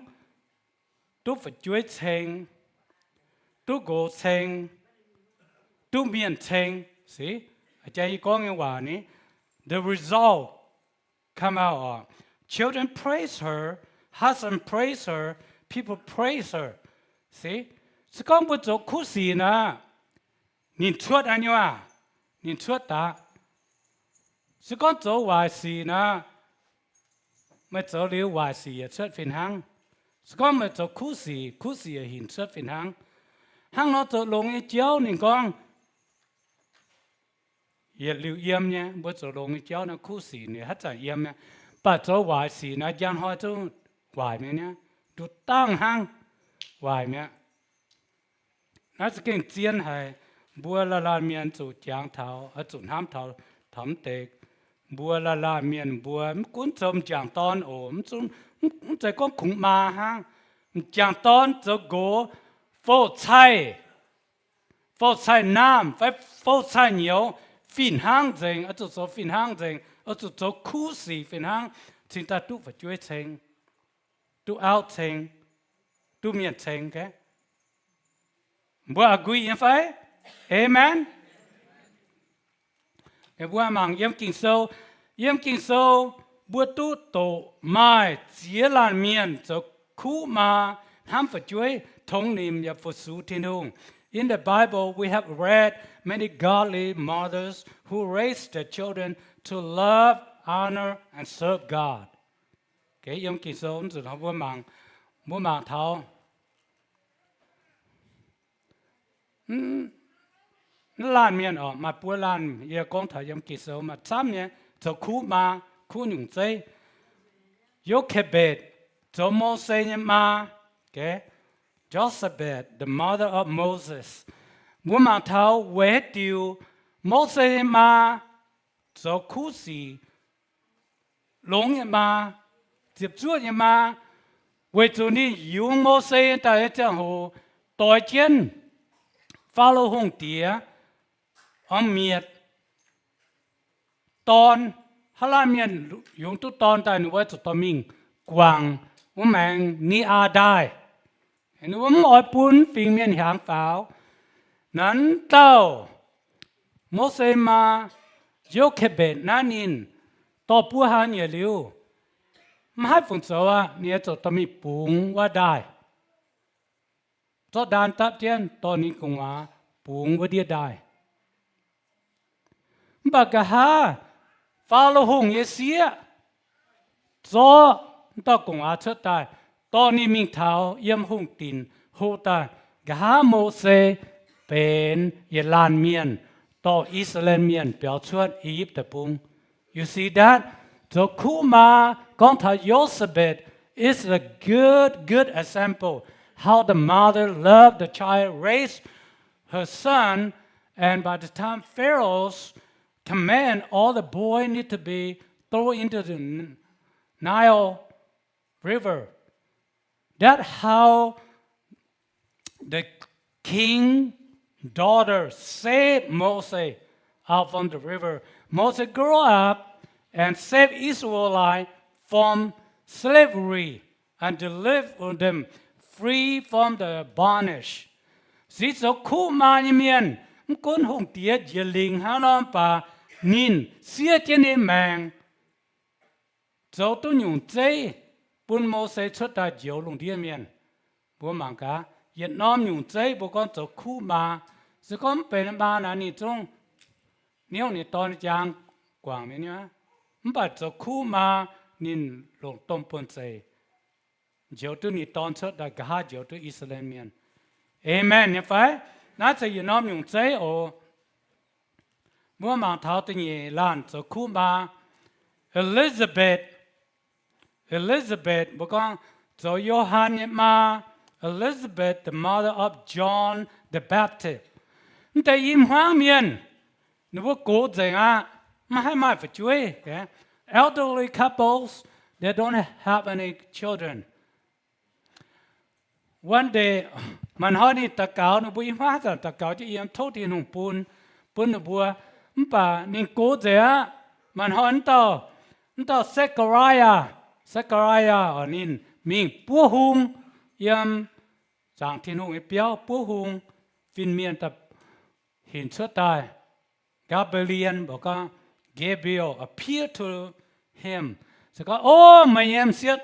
duqv fu'jueiv ceng, duqv nqox ceng, duqv mienh ceng. Jang yie gorngv nyei waac ni, the result come out, children praise her, husband praise her, people praise her. Se gorngv mbuo zoux kuv sic nor, ninh cuotv aqv nyei aav, ninh cuotv daaih. Se gorngv zoux waaic sic nor, meih zoux liuz waaic sic yaac cuotv fih hnangv. Se gorngv meih zoux kuv sic, kuv sic yaac hinc cuotv fih hnangv. Hnangv nor zoux longx nyei jauv ninh gorngv yietc liuz yiem nyei. Mbuo zoux longx nyei jauv nor kuv sic ninh haaix zanc yiem nyei. Mv baac zoux waaic sic nor njang hnoi zungv waaic mi'aqv, nduqc dangh hnangv, waaic mi'aqv. Naaiv za'gengh zien haic. Mbuo laanh laanh mienh zuqc jangx taux, zuqc hnamv taux, taux mv deix. Mbuo laanh laanh mienh mbuo mv gunv zoux m'jangc dorn oc, mv zeiz gorngv kungx maa hnangv. M'jangc dorn zoux nqox, fouv-caih, fouv-caih naamh fai fouv-caih nyouz fih hnangv nzengc, oix zuqc zoux fih hnangv nzengc, oix zuqc zoux kuv sic fih hnangv, cingx daaih duqv fu'jueiv ceng, duqv auv ceng, duqv mienh ceng. Mbuo agree nyei fai? Amen. Mbuo mangc yiem Ging-Sou, yiem Ging-Sou mbuo duqv doqc maaih ziex laanh mienh zoux kuv maa, hnamv fu'jueiv, tongx nimc yaac fu-sux Tin-Hungh. In the Bible, we have read many godly mothers who raised their children to love, honor, and serve God. Yiem Ging-Sou nzunc mbuo mangc, mbuo mangc taux laanh mienh oc, maaih buo laanh, yie gorngv taux yiem Ging-Sou maaih camv nyei zoux kuv maa, kuv nyungc zeiv. Yokebetc zoux Mose nyei maa. Jochebed, the mother of Moses. Mbuo mangc taux weic haaix diuc Mose nyei maa zoux kuv sic, longx nyei maa, ziepc zuoqv nyei maa, weic zuqc ninh yungz Mose daaih nyei ziangh hoc doix jienv Faalo Hungh diex, orn mietc dorn. Haaix laanh mienh yungz duqv dorn daaih, ninh wuov zuqc dorh mingh guangc wuov maengx ni aa daaih. Ninh mbuo mv oix bun fingx mienh hiaangx faaux. Naaiv dauh Mose maa, Yokebetc naaiv ninh dorh buo hlaax nyieqc liuz, mv haih fungc zoux aqv. Ninh oix zuqc dorh mingh bungx wuov ndaaih, zorqv ndaan dapv jienv dorh ninh gu'nguaaz bungx wuov ndiev ndaaih. Mv baac nqa'haav Faalo Hungh nyei sieqv zorqv m'dauh gu'nguaaz cuotv daaih, dorh ninh mingh taux yiem hungh dinc hlo daaih. Nqa'haav Mose benx yietc laanh mienh dorh I^saa^laa^en Mienh biaux cuotv I^yipv Deic-Bung. You see that? Zoux kuv maa gorngv taux Jochebed is a good, good example how the mother loved the child, raised her son, and by the time Pharaoh's command, all the boy need to be thrown into the Nile River. That's how the king daughter saved Moses out from the river. Moses grew up and saved Israelite from slavery and delivered them free from the bondage. Se zoux kuv maa nyei mienh, mv gunv hungh diex njiec lingc hnangv nor mv baac ninh siev jienv ninh maengc, zoux duqv nyungc zeiv bun Mose cuotv daaih njoux lungh ndiev mienh. Mbuo mangc gaax, yietc norm nyungc zeiv mbuo gorngv zoux kuv maa. Se gorngv mv benx maa naaic ninh zungv niouv ninh dorn nyei jaang guangc mingh nyei. Mv baac zoux kuv maa, ninh longc domh buonv-zeic njoux duqv ninh dorn cuotv daaih, nqa'haav njoux duqv I^saa^laa^en Mienh. Aamen nyei fai? Naaiv se yietc norm nyungc zeiv oc. Mbuo mangc taux da'nyeic laanh zoux kuv maa, Elizabeth. Elizabeth, mbuo gorngv zoux Yo^han nyei maa, Elizabeth, the mother of John the Baptist. Mv deix i hmuangv mienh, ninh mbuo gox nzengc aqv, maiv haih maaih fu'jueiv. Elderly couples, they don't have any children. One day, maaih hnoi ninh daux gaux, ninh mbuo i hmuangv zanc daux gaux jienv yiem, tov Tin-Hungh bun, bun ninh mbuo. Mv baac ninh gox nzengc aqv. Maaih hnoi mv dauh, mv dauh Zechariah, Zechariah oc, ninh mingh buov hung yiem zaangc Tin-Hungh nyei biauv, buov hung, fin-mienh daaih hinc cuotv daaih. Gabriel, mbuo gorngv, Gabriel appeared to him, se gorngv, O, meih nyei m'sieqv,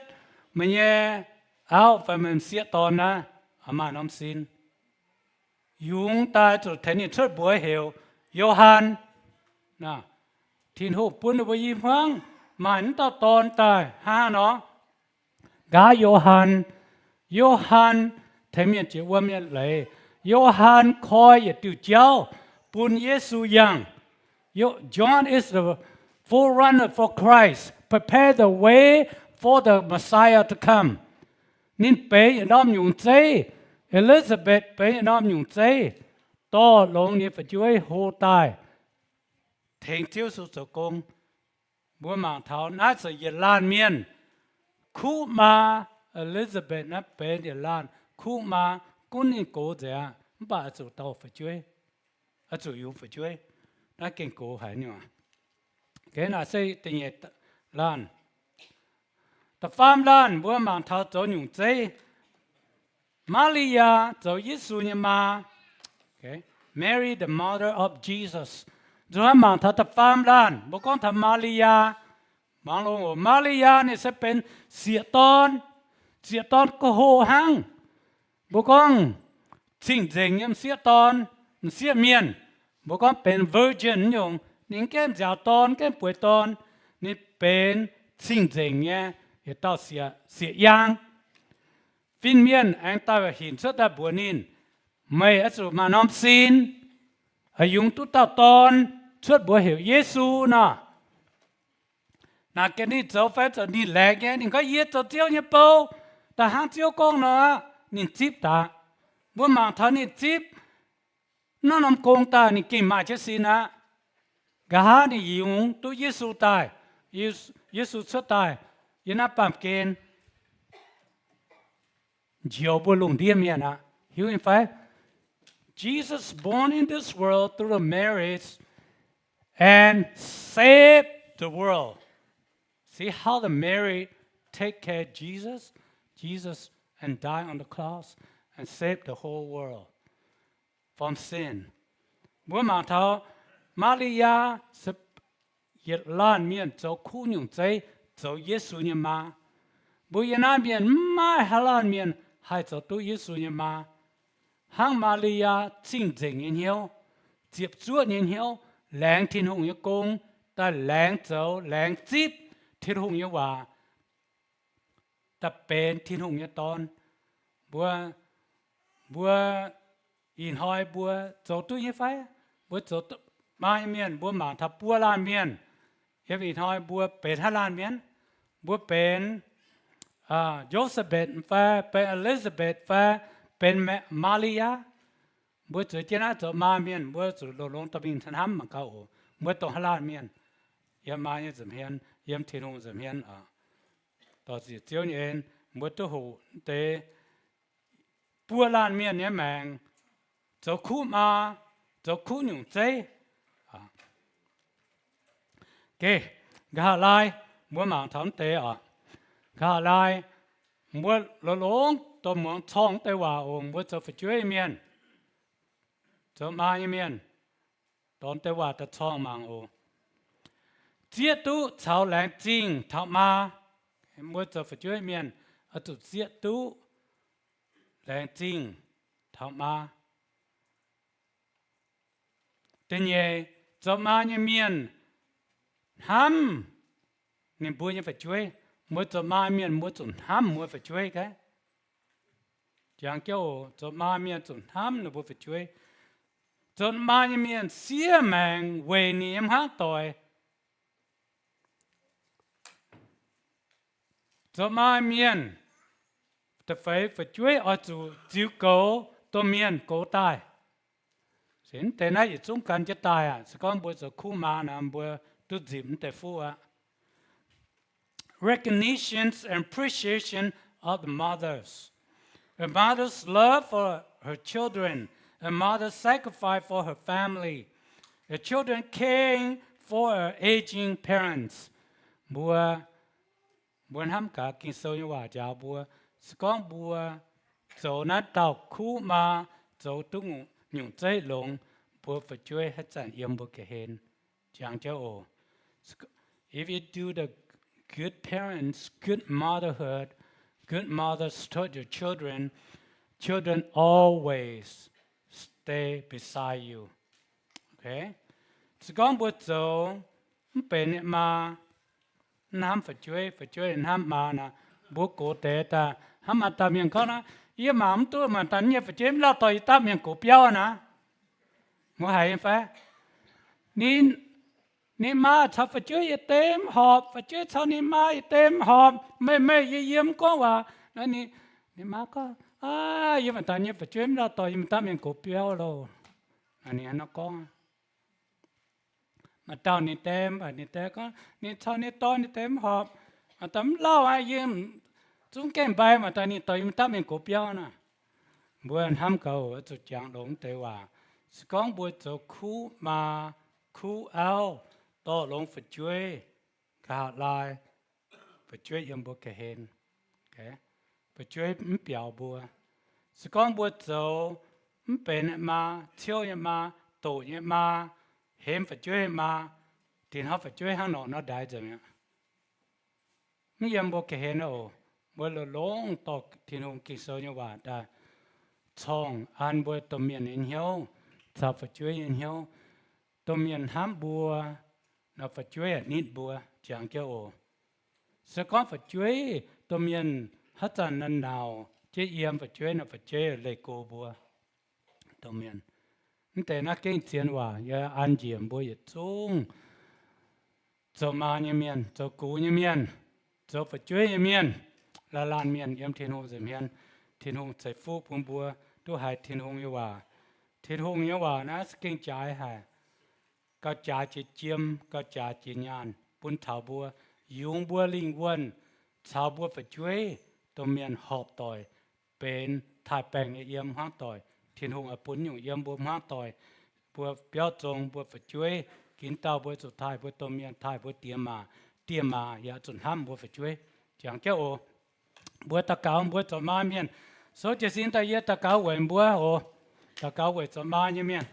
meih nyei auv fai meih m'sieqv dorn naaiv maaih norm sin. Yungz daaih zuqc tengx ninh cuotv mbuox heuc Yo^han. Tin-Hungh bun ninh mbuo i hmuangv maaih mv dauh dorn daaih hnangv haaix nor? Nqa'haav Yo^han. Yo^han tengx mienh jiex wuom nyei leiz. Yo^han koi yietc diuh jauv bun Yesu yangh. John is the forerunner for Christ, prepare the way for the Messiah to come. Ninh benx yietc norm nyungc zeiv. Elizabeth benx yietc norm nyungc zeiv, dorh longx nyei fu'jueiv hlo daaih tengx Ziouv Yesu zoux gong. Mbuo mangc taux naaiv se yietc laanh mienh kuv maa. Elizabeth naaiv benx yietc laanh kuv maa, gunv ninh gox nzengc aqv, mv baac oix zuqc dorh fu'jueiv, oix zuqc yungz fu'jueiv. Naaiv gengh gox haic nyei. Naaiv se da'nyeic laanh. Da'faam laanh mbuo mangc taux zoux nyungc zeiv. Maa^li^yaa zoux Yesu nyei maa. Mary, the mother of Jesus. Nzuonx mangc taux da'faam laanh, mbuo gorngv taux Maa^li^yaa. Mangc longx oc, Maa^li^yaa ninh se benx sieqv dorn, sieqv dorn go-ho hnangv. Mbuo gorngv cing-nzengc nyei m'sieqv dorn, m'sieqv mienh, mbuo gorngv benx virgin nyungc. Ninh gaengh nziaaux dorn, gaengh bueix dorn. Ninh benx cing-nzengc nyei yietc dauh sieqv, sieqv yaang. Fin-mienh aengx daaih hinc cuotv daaih mbuox ninh, meih oix zuqc maaih norm sin, oix yungz duqv dauh dorn cuotv mbuox heuc Yesu nor. Naaic gaax ninh zoux fai zoux ninh laengz nyei. Ninh gorngv, Yie zoux Ziouv nyei bou, da'hnangv Ziouv gorngv nor. Ninh zipv daaih. Mbuo mangc taux ninh zipv naaiv norm gong daaih, ninh gengh maaih jienv sin aqv. Nqa'haav ninh yungz duqv Yesu daaih, Yesu cuotv daaih yiem naaiv baamh gen njoux mbuo lungh ndiev mienh aqv. Hiuv nyei fai? Jesus born in this world through the Mary and save the world. See how the Mary take care Jesus, Jesus and die on the cross and save the whole world from sin. Mbuo mangc taux Maa^li^yaa se yietc laanh mienh zoux kuv nyungc zeiv, zoux Yesu nyei maa. Mbuo yiem naaiv mienh mv maaih haaix laanh mienh haih zoux duqv Yesu nyei maa. Hnangv Maa^li^yaa cing-nzengc nyei hnyouv, ziepc zuoqv nyei hnyouv, laengz Tin-Hungh nyei gong, daaih laengz zoux, laengz zipv Tin-Hungh nyei waac, daaih benx Tin-Hungh nyei dorn. Mbuo, mbuo ih hnoi mbuo zoux duqv nyei fai? Mbuo zoux duqv maa nyei mienh, mbuo mangc taux buo laanh mienh. Yiem ih hnoi mbuo benx haaix laanh mienh? Mbuo benx Yosepv^mbetc fai benx Elizabeth fai benx Maa^li^yaa? Mbuo zueiz jienv naaiv zoux maa mienh, mbuo zuqc longx-longx dorh mingh hnamv mangc gaax oc. Mbuo dongh haaix laanh mienh? Yiem maa nyei nza'hmien, yiem Tin-Hungh nza'hmien oc. Dorh ziec Ziouv nyei en, mbuo duqv hoqc deix buo laanh mienh nyei maengc zoux kuv maa, zoux kuv nyungc zeiv. Nqa'haav laai mbuo mangc taux mv deix oc. Nqa'haav laai mbuo longx-longx dorh muangx corng mv deix waac oc. Mbuo zoux fu'jueiv mienh, zoux maa nyei mienh, dorh mv deix waac daaih corng mangc oc. Zieqv duqv caux laengz zingh taux maa, Mbuo zoux fu'jueiv mienh oix zuqc zieqv duqv laengz zingh taux maa. Da'nyeic, zoux maa nyei mienh hnamv ninh mbuo nyei fu'jueiv. Mbuo zoux maa mienh mbuo zuqc hnamv mbuo fu'jueiv gaax. Jangx jienv oc, zoux maa mienh zuqc hnamv ninh mbuo fu'jueiv. Zoux maa nyei mienh siev maengc weic ninh nyei hmuangv doic. Zoux maa mienh da'feix fu'jueiv oix zuqc ziux goux domh mienh goux daaih. Se mv deix naaiv yietc zungv gan jienv daaih aqv. Se gorngv mbuo zoux kuv maa nor, mbuo duqv nzipc mv deix fuqv aqv. Recognitions and appreciation of the mothers. A mother's love for her children. A mother's sacrifice for her family. A children caring for her aging parents. Mbuo, mbuo hnamv gaax Ging-Sou nyei waac njaaux mbuo, se gorngv mbuo zoux naaiv dauh kuv maa, zoux duqv nyungc zeiv longx, mbuo fu'jueiv haaix zanc yiem mbuo ga'hlen. Jangx jienv oc. If you do the good parents, good motherhood, good mothers toward your children, children always stay beside you. Se gorngv mbuo zoux mv benx nyei maa, mv hnamv fu'jueiv, fu'jueiv hnamv maa nor, mbuo gox deix daaih hnamv maaih dauh mienh gorngv nor, yie mangc mv duqv maaih dauh nyei fu'jueiv mv lauh dorh yie dapv mienh gox biauv naaic. Mbuo haiz nyei fai? Ninh, ninh maa caux fu'jueiv yietc deix mv horpc, fu'jueiv caux ninh maa yietc deix mv horpc, meih meih yie yie mv gorngv waac. Ninh maa gorngv, aa, yie maaih dauh nyei fu'jueiv mv lauh dorh yie mingh dapv mienh gox biauv loh. Ninh nor gorngv. Maaih dauh ninh deix, ninh deix gorngv ninh caux ninh dorn ninh deix mv horpc. Maaih dauh mv lauh aqv, yie zungv gaengh mbai maaih dauh ninh dorh yie mingh dapv mienh gox biauv naaic. Mbuo hnamv gaax oc, zuqc jangx longx deix waac. Se gorngv mbuo zoux kuv maa, kuv auv, dorh longx fu'jueiv, nqa'haav laai, fu'jueiv yiem mbuo ga'hlen. Fu'jueiv mv biaux mbuo. Se gorngv mbuo zoux mv benx nyei maa, ciouv nyei maa, doqc nyei maa, hemx fu'jueiv nyei maa, dinh hnangv fu'jueiv hnangv nor nor ndaix nzengc aqv. Mv yiem mbuo ga'hlen oc. Mbuo longx-longx dorh Tin-Hungh Ging-Sou nyei waac daaih corngh an mbuo domh mienh nyei hnyouv caux fu'jueiv nyei hnyouv. Domh mienh hnamv mbuo nor, fu'jueiv yaac nitv mbuo. Jangx jienv oc. Se gorngv fu'jueiv, domh mienh haaix zanc naaic nauc jienv yiem fu'jueiv nor, fu'jueiv leih go mbuo. Domh mienh, mv deix naaiv gengh zien waac yaac an njiec mbuo yietc zungv zoux maa nyei mienh, zoux gux nyei mienh, zoux fu'jueiv nyei mienh, laanh laanh mienh yiem Tin-Hungh nza'hmien. Tin-Hungh ceix fuqv bun mbuo duqv haiz Tin-Hungh nyei waac. Tin-Hungh nyei waac naaiv se gengh jaaix haic. Gauh jaaix jiex jiem, gauh jaaix jiex nyaanh bun taux mbuo, yungz mbuo lingh wuonh caux mbuo fu'jueiv domh mienh horpc doic, benx taaix-baengc nyei yiem hmuangv doic. Tin-Hungh oix bun nyungc yiem mbuo hmuangv doic, mbuo biauv zong, mbuo fu'jueiv, ginv dauh mbuo zuqc taaih mbuo domh mienh, taaih mbuo diex maac, diex maac yaac zuqc hnamv mbuo fu'jueiv. Jangx jienv oc. Mbuo daux gaux mbuo zoux maa mienh. Souv jiez sin daaih yie daux gaux weic mbuo oc. Daux gaux weic zoux maa nyei mienh.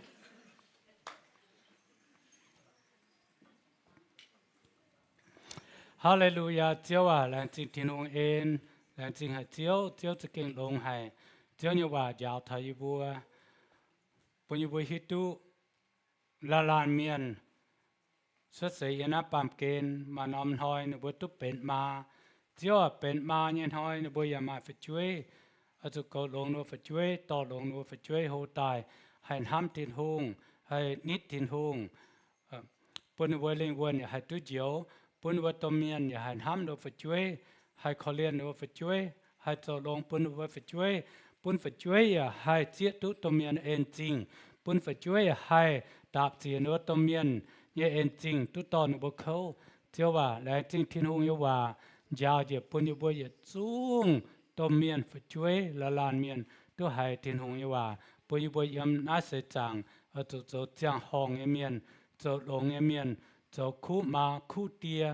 Haa^le^lu^yaa, Ziouv aac, laengz zingh Tin-Hungh en, laengz zingh haic Ziouv. Ziouv za'gengh longx haic. Ziouv nyei waac njaaux taux yie mbuo, bun yie mbuo hiuv duqv laanh laanh mienh cuotv seix yiem naaiv baamh gen maaih norm hnoi ninh mbuo duqv benx maa. Ziouv aac, benx maa nyei hnoi ninh mbuo yaac maaih fu'jueiv, oix zuqc goux longx ninh mbuo fu'jueiv, dorh longx ninh mbuo fu'jueiv hlo daaih, haih hnamv Tin-Hungh, haih nitv Tin-Hungh, bun ninh mbuo lingh wuonh yaac haih duqv njoux, bun ninh mbuo domh mienh yaac haih hnamv ninh mbuo fu'jueiv, haih korv-lienh ninh mbuo fu'jueiv, haih zoux longx bun ninh mbuo fu'jueiv, bun fu'jueiv yaac haih zieqv duqv domh mienh en zingh, bun fu'jueiv yaac haih ndaapc ziec ninh mbuo domh mienh nyei en zingh duqv dorh ninh mbuo kouv. Ziouv aac, laengz zingh Tin-Hungh nyei waac njaaux njiec bun yie mbuo yietc zungv domh mienh fu'jueiv laanh laanh mienh duqv haiz Tin-Hungh nyei waac, bun yie mbuo yiem naaiv seix zaangc oix zuqc zoux ziangh horngh nyei mienh, zoux longx nyei mienh, zoux kuv maa, kuv die,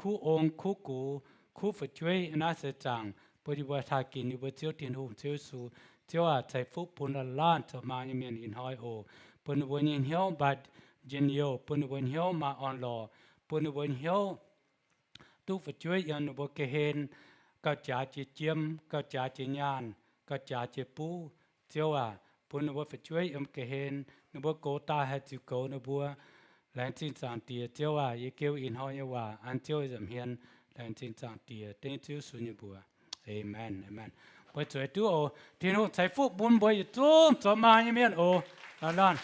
kuv ong, kuv gux, kuv fu'jueiv yiem naaiv seix zaangc, bun yie mbuo taaih ginx yie mbuo Ziouv Tin-Hungh, Ziouv Yesu. Ziouv aac, ceix fuqv bun laanh laanh zoux maa nyei mienh ih hnoi oc. Bun ninh mbuo nyei hnyouv maaih njien-youh, bun ninh mbuo hnyouv maaih orn-lorqc, bun ninh mbuo hnyouv duqv fu'jueiv yiem ninh mbuo ga'hlen, gauh jaax jiex jiem, gauh jaax jiex nyaanh, gauh jaax jiex buv. Ziouv aac, bun ninh mbuo fu'jueiv yiem ga'hlen, ninh mbuo gox daaih haih ziux goux ninh mbuo. Laengz zingh Zaangc Diex. Ziouv aac, yie geu ih hnoi nyei waac an Ziouv nza'hmien. Laengz zingh Zaangc Diex. Dengv Ziouv Yesu nyei mbuox. Aamen, aamen. Mbuo zueiz duqv oc. Tin-Hungh ceix fuqv bun mbuo yietc zungv zoux maa nyei mienh oc. Laanh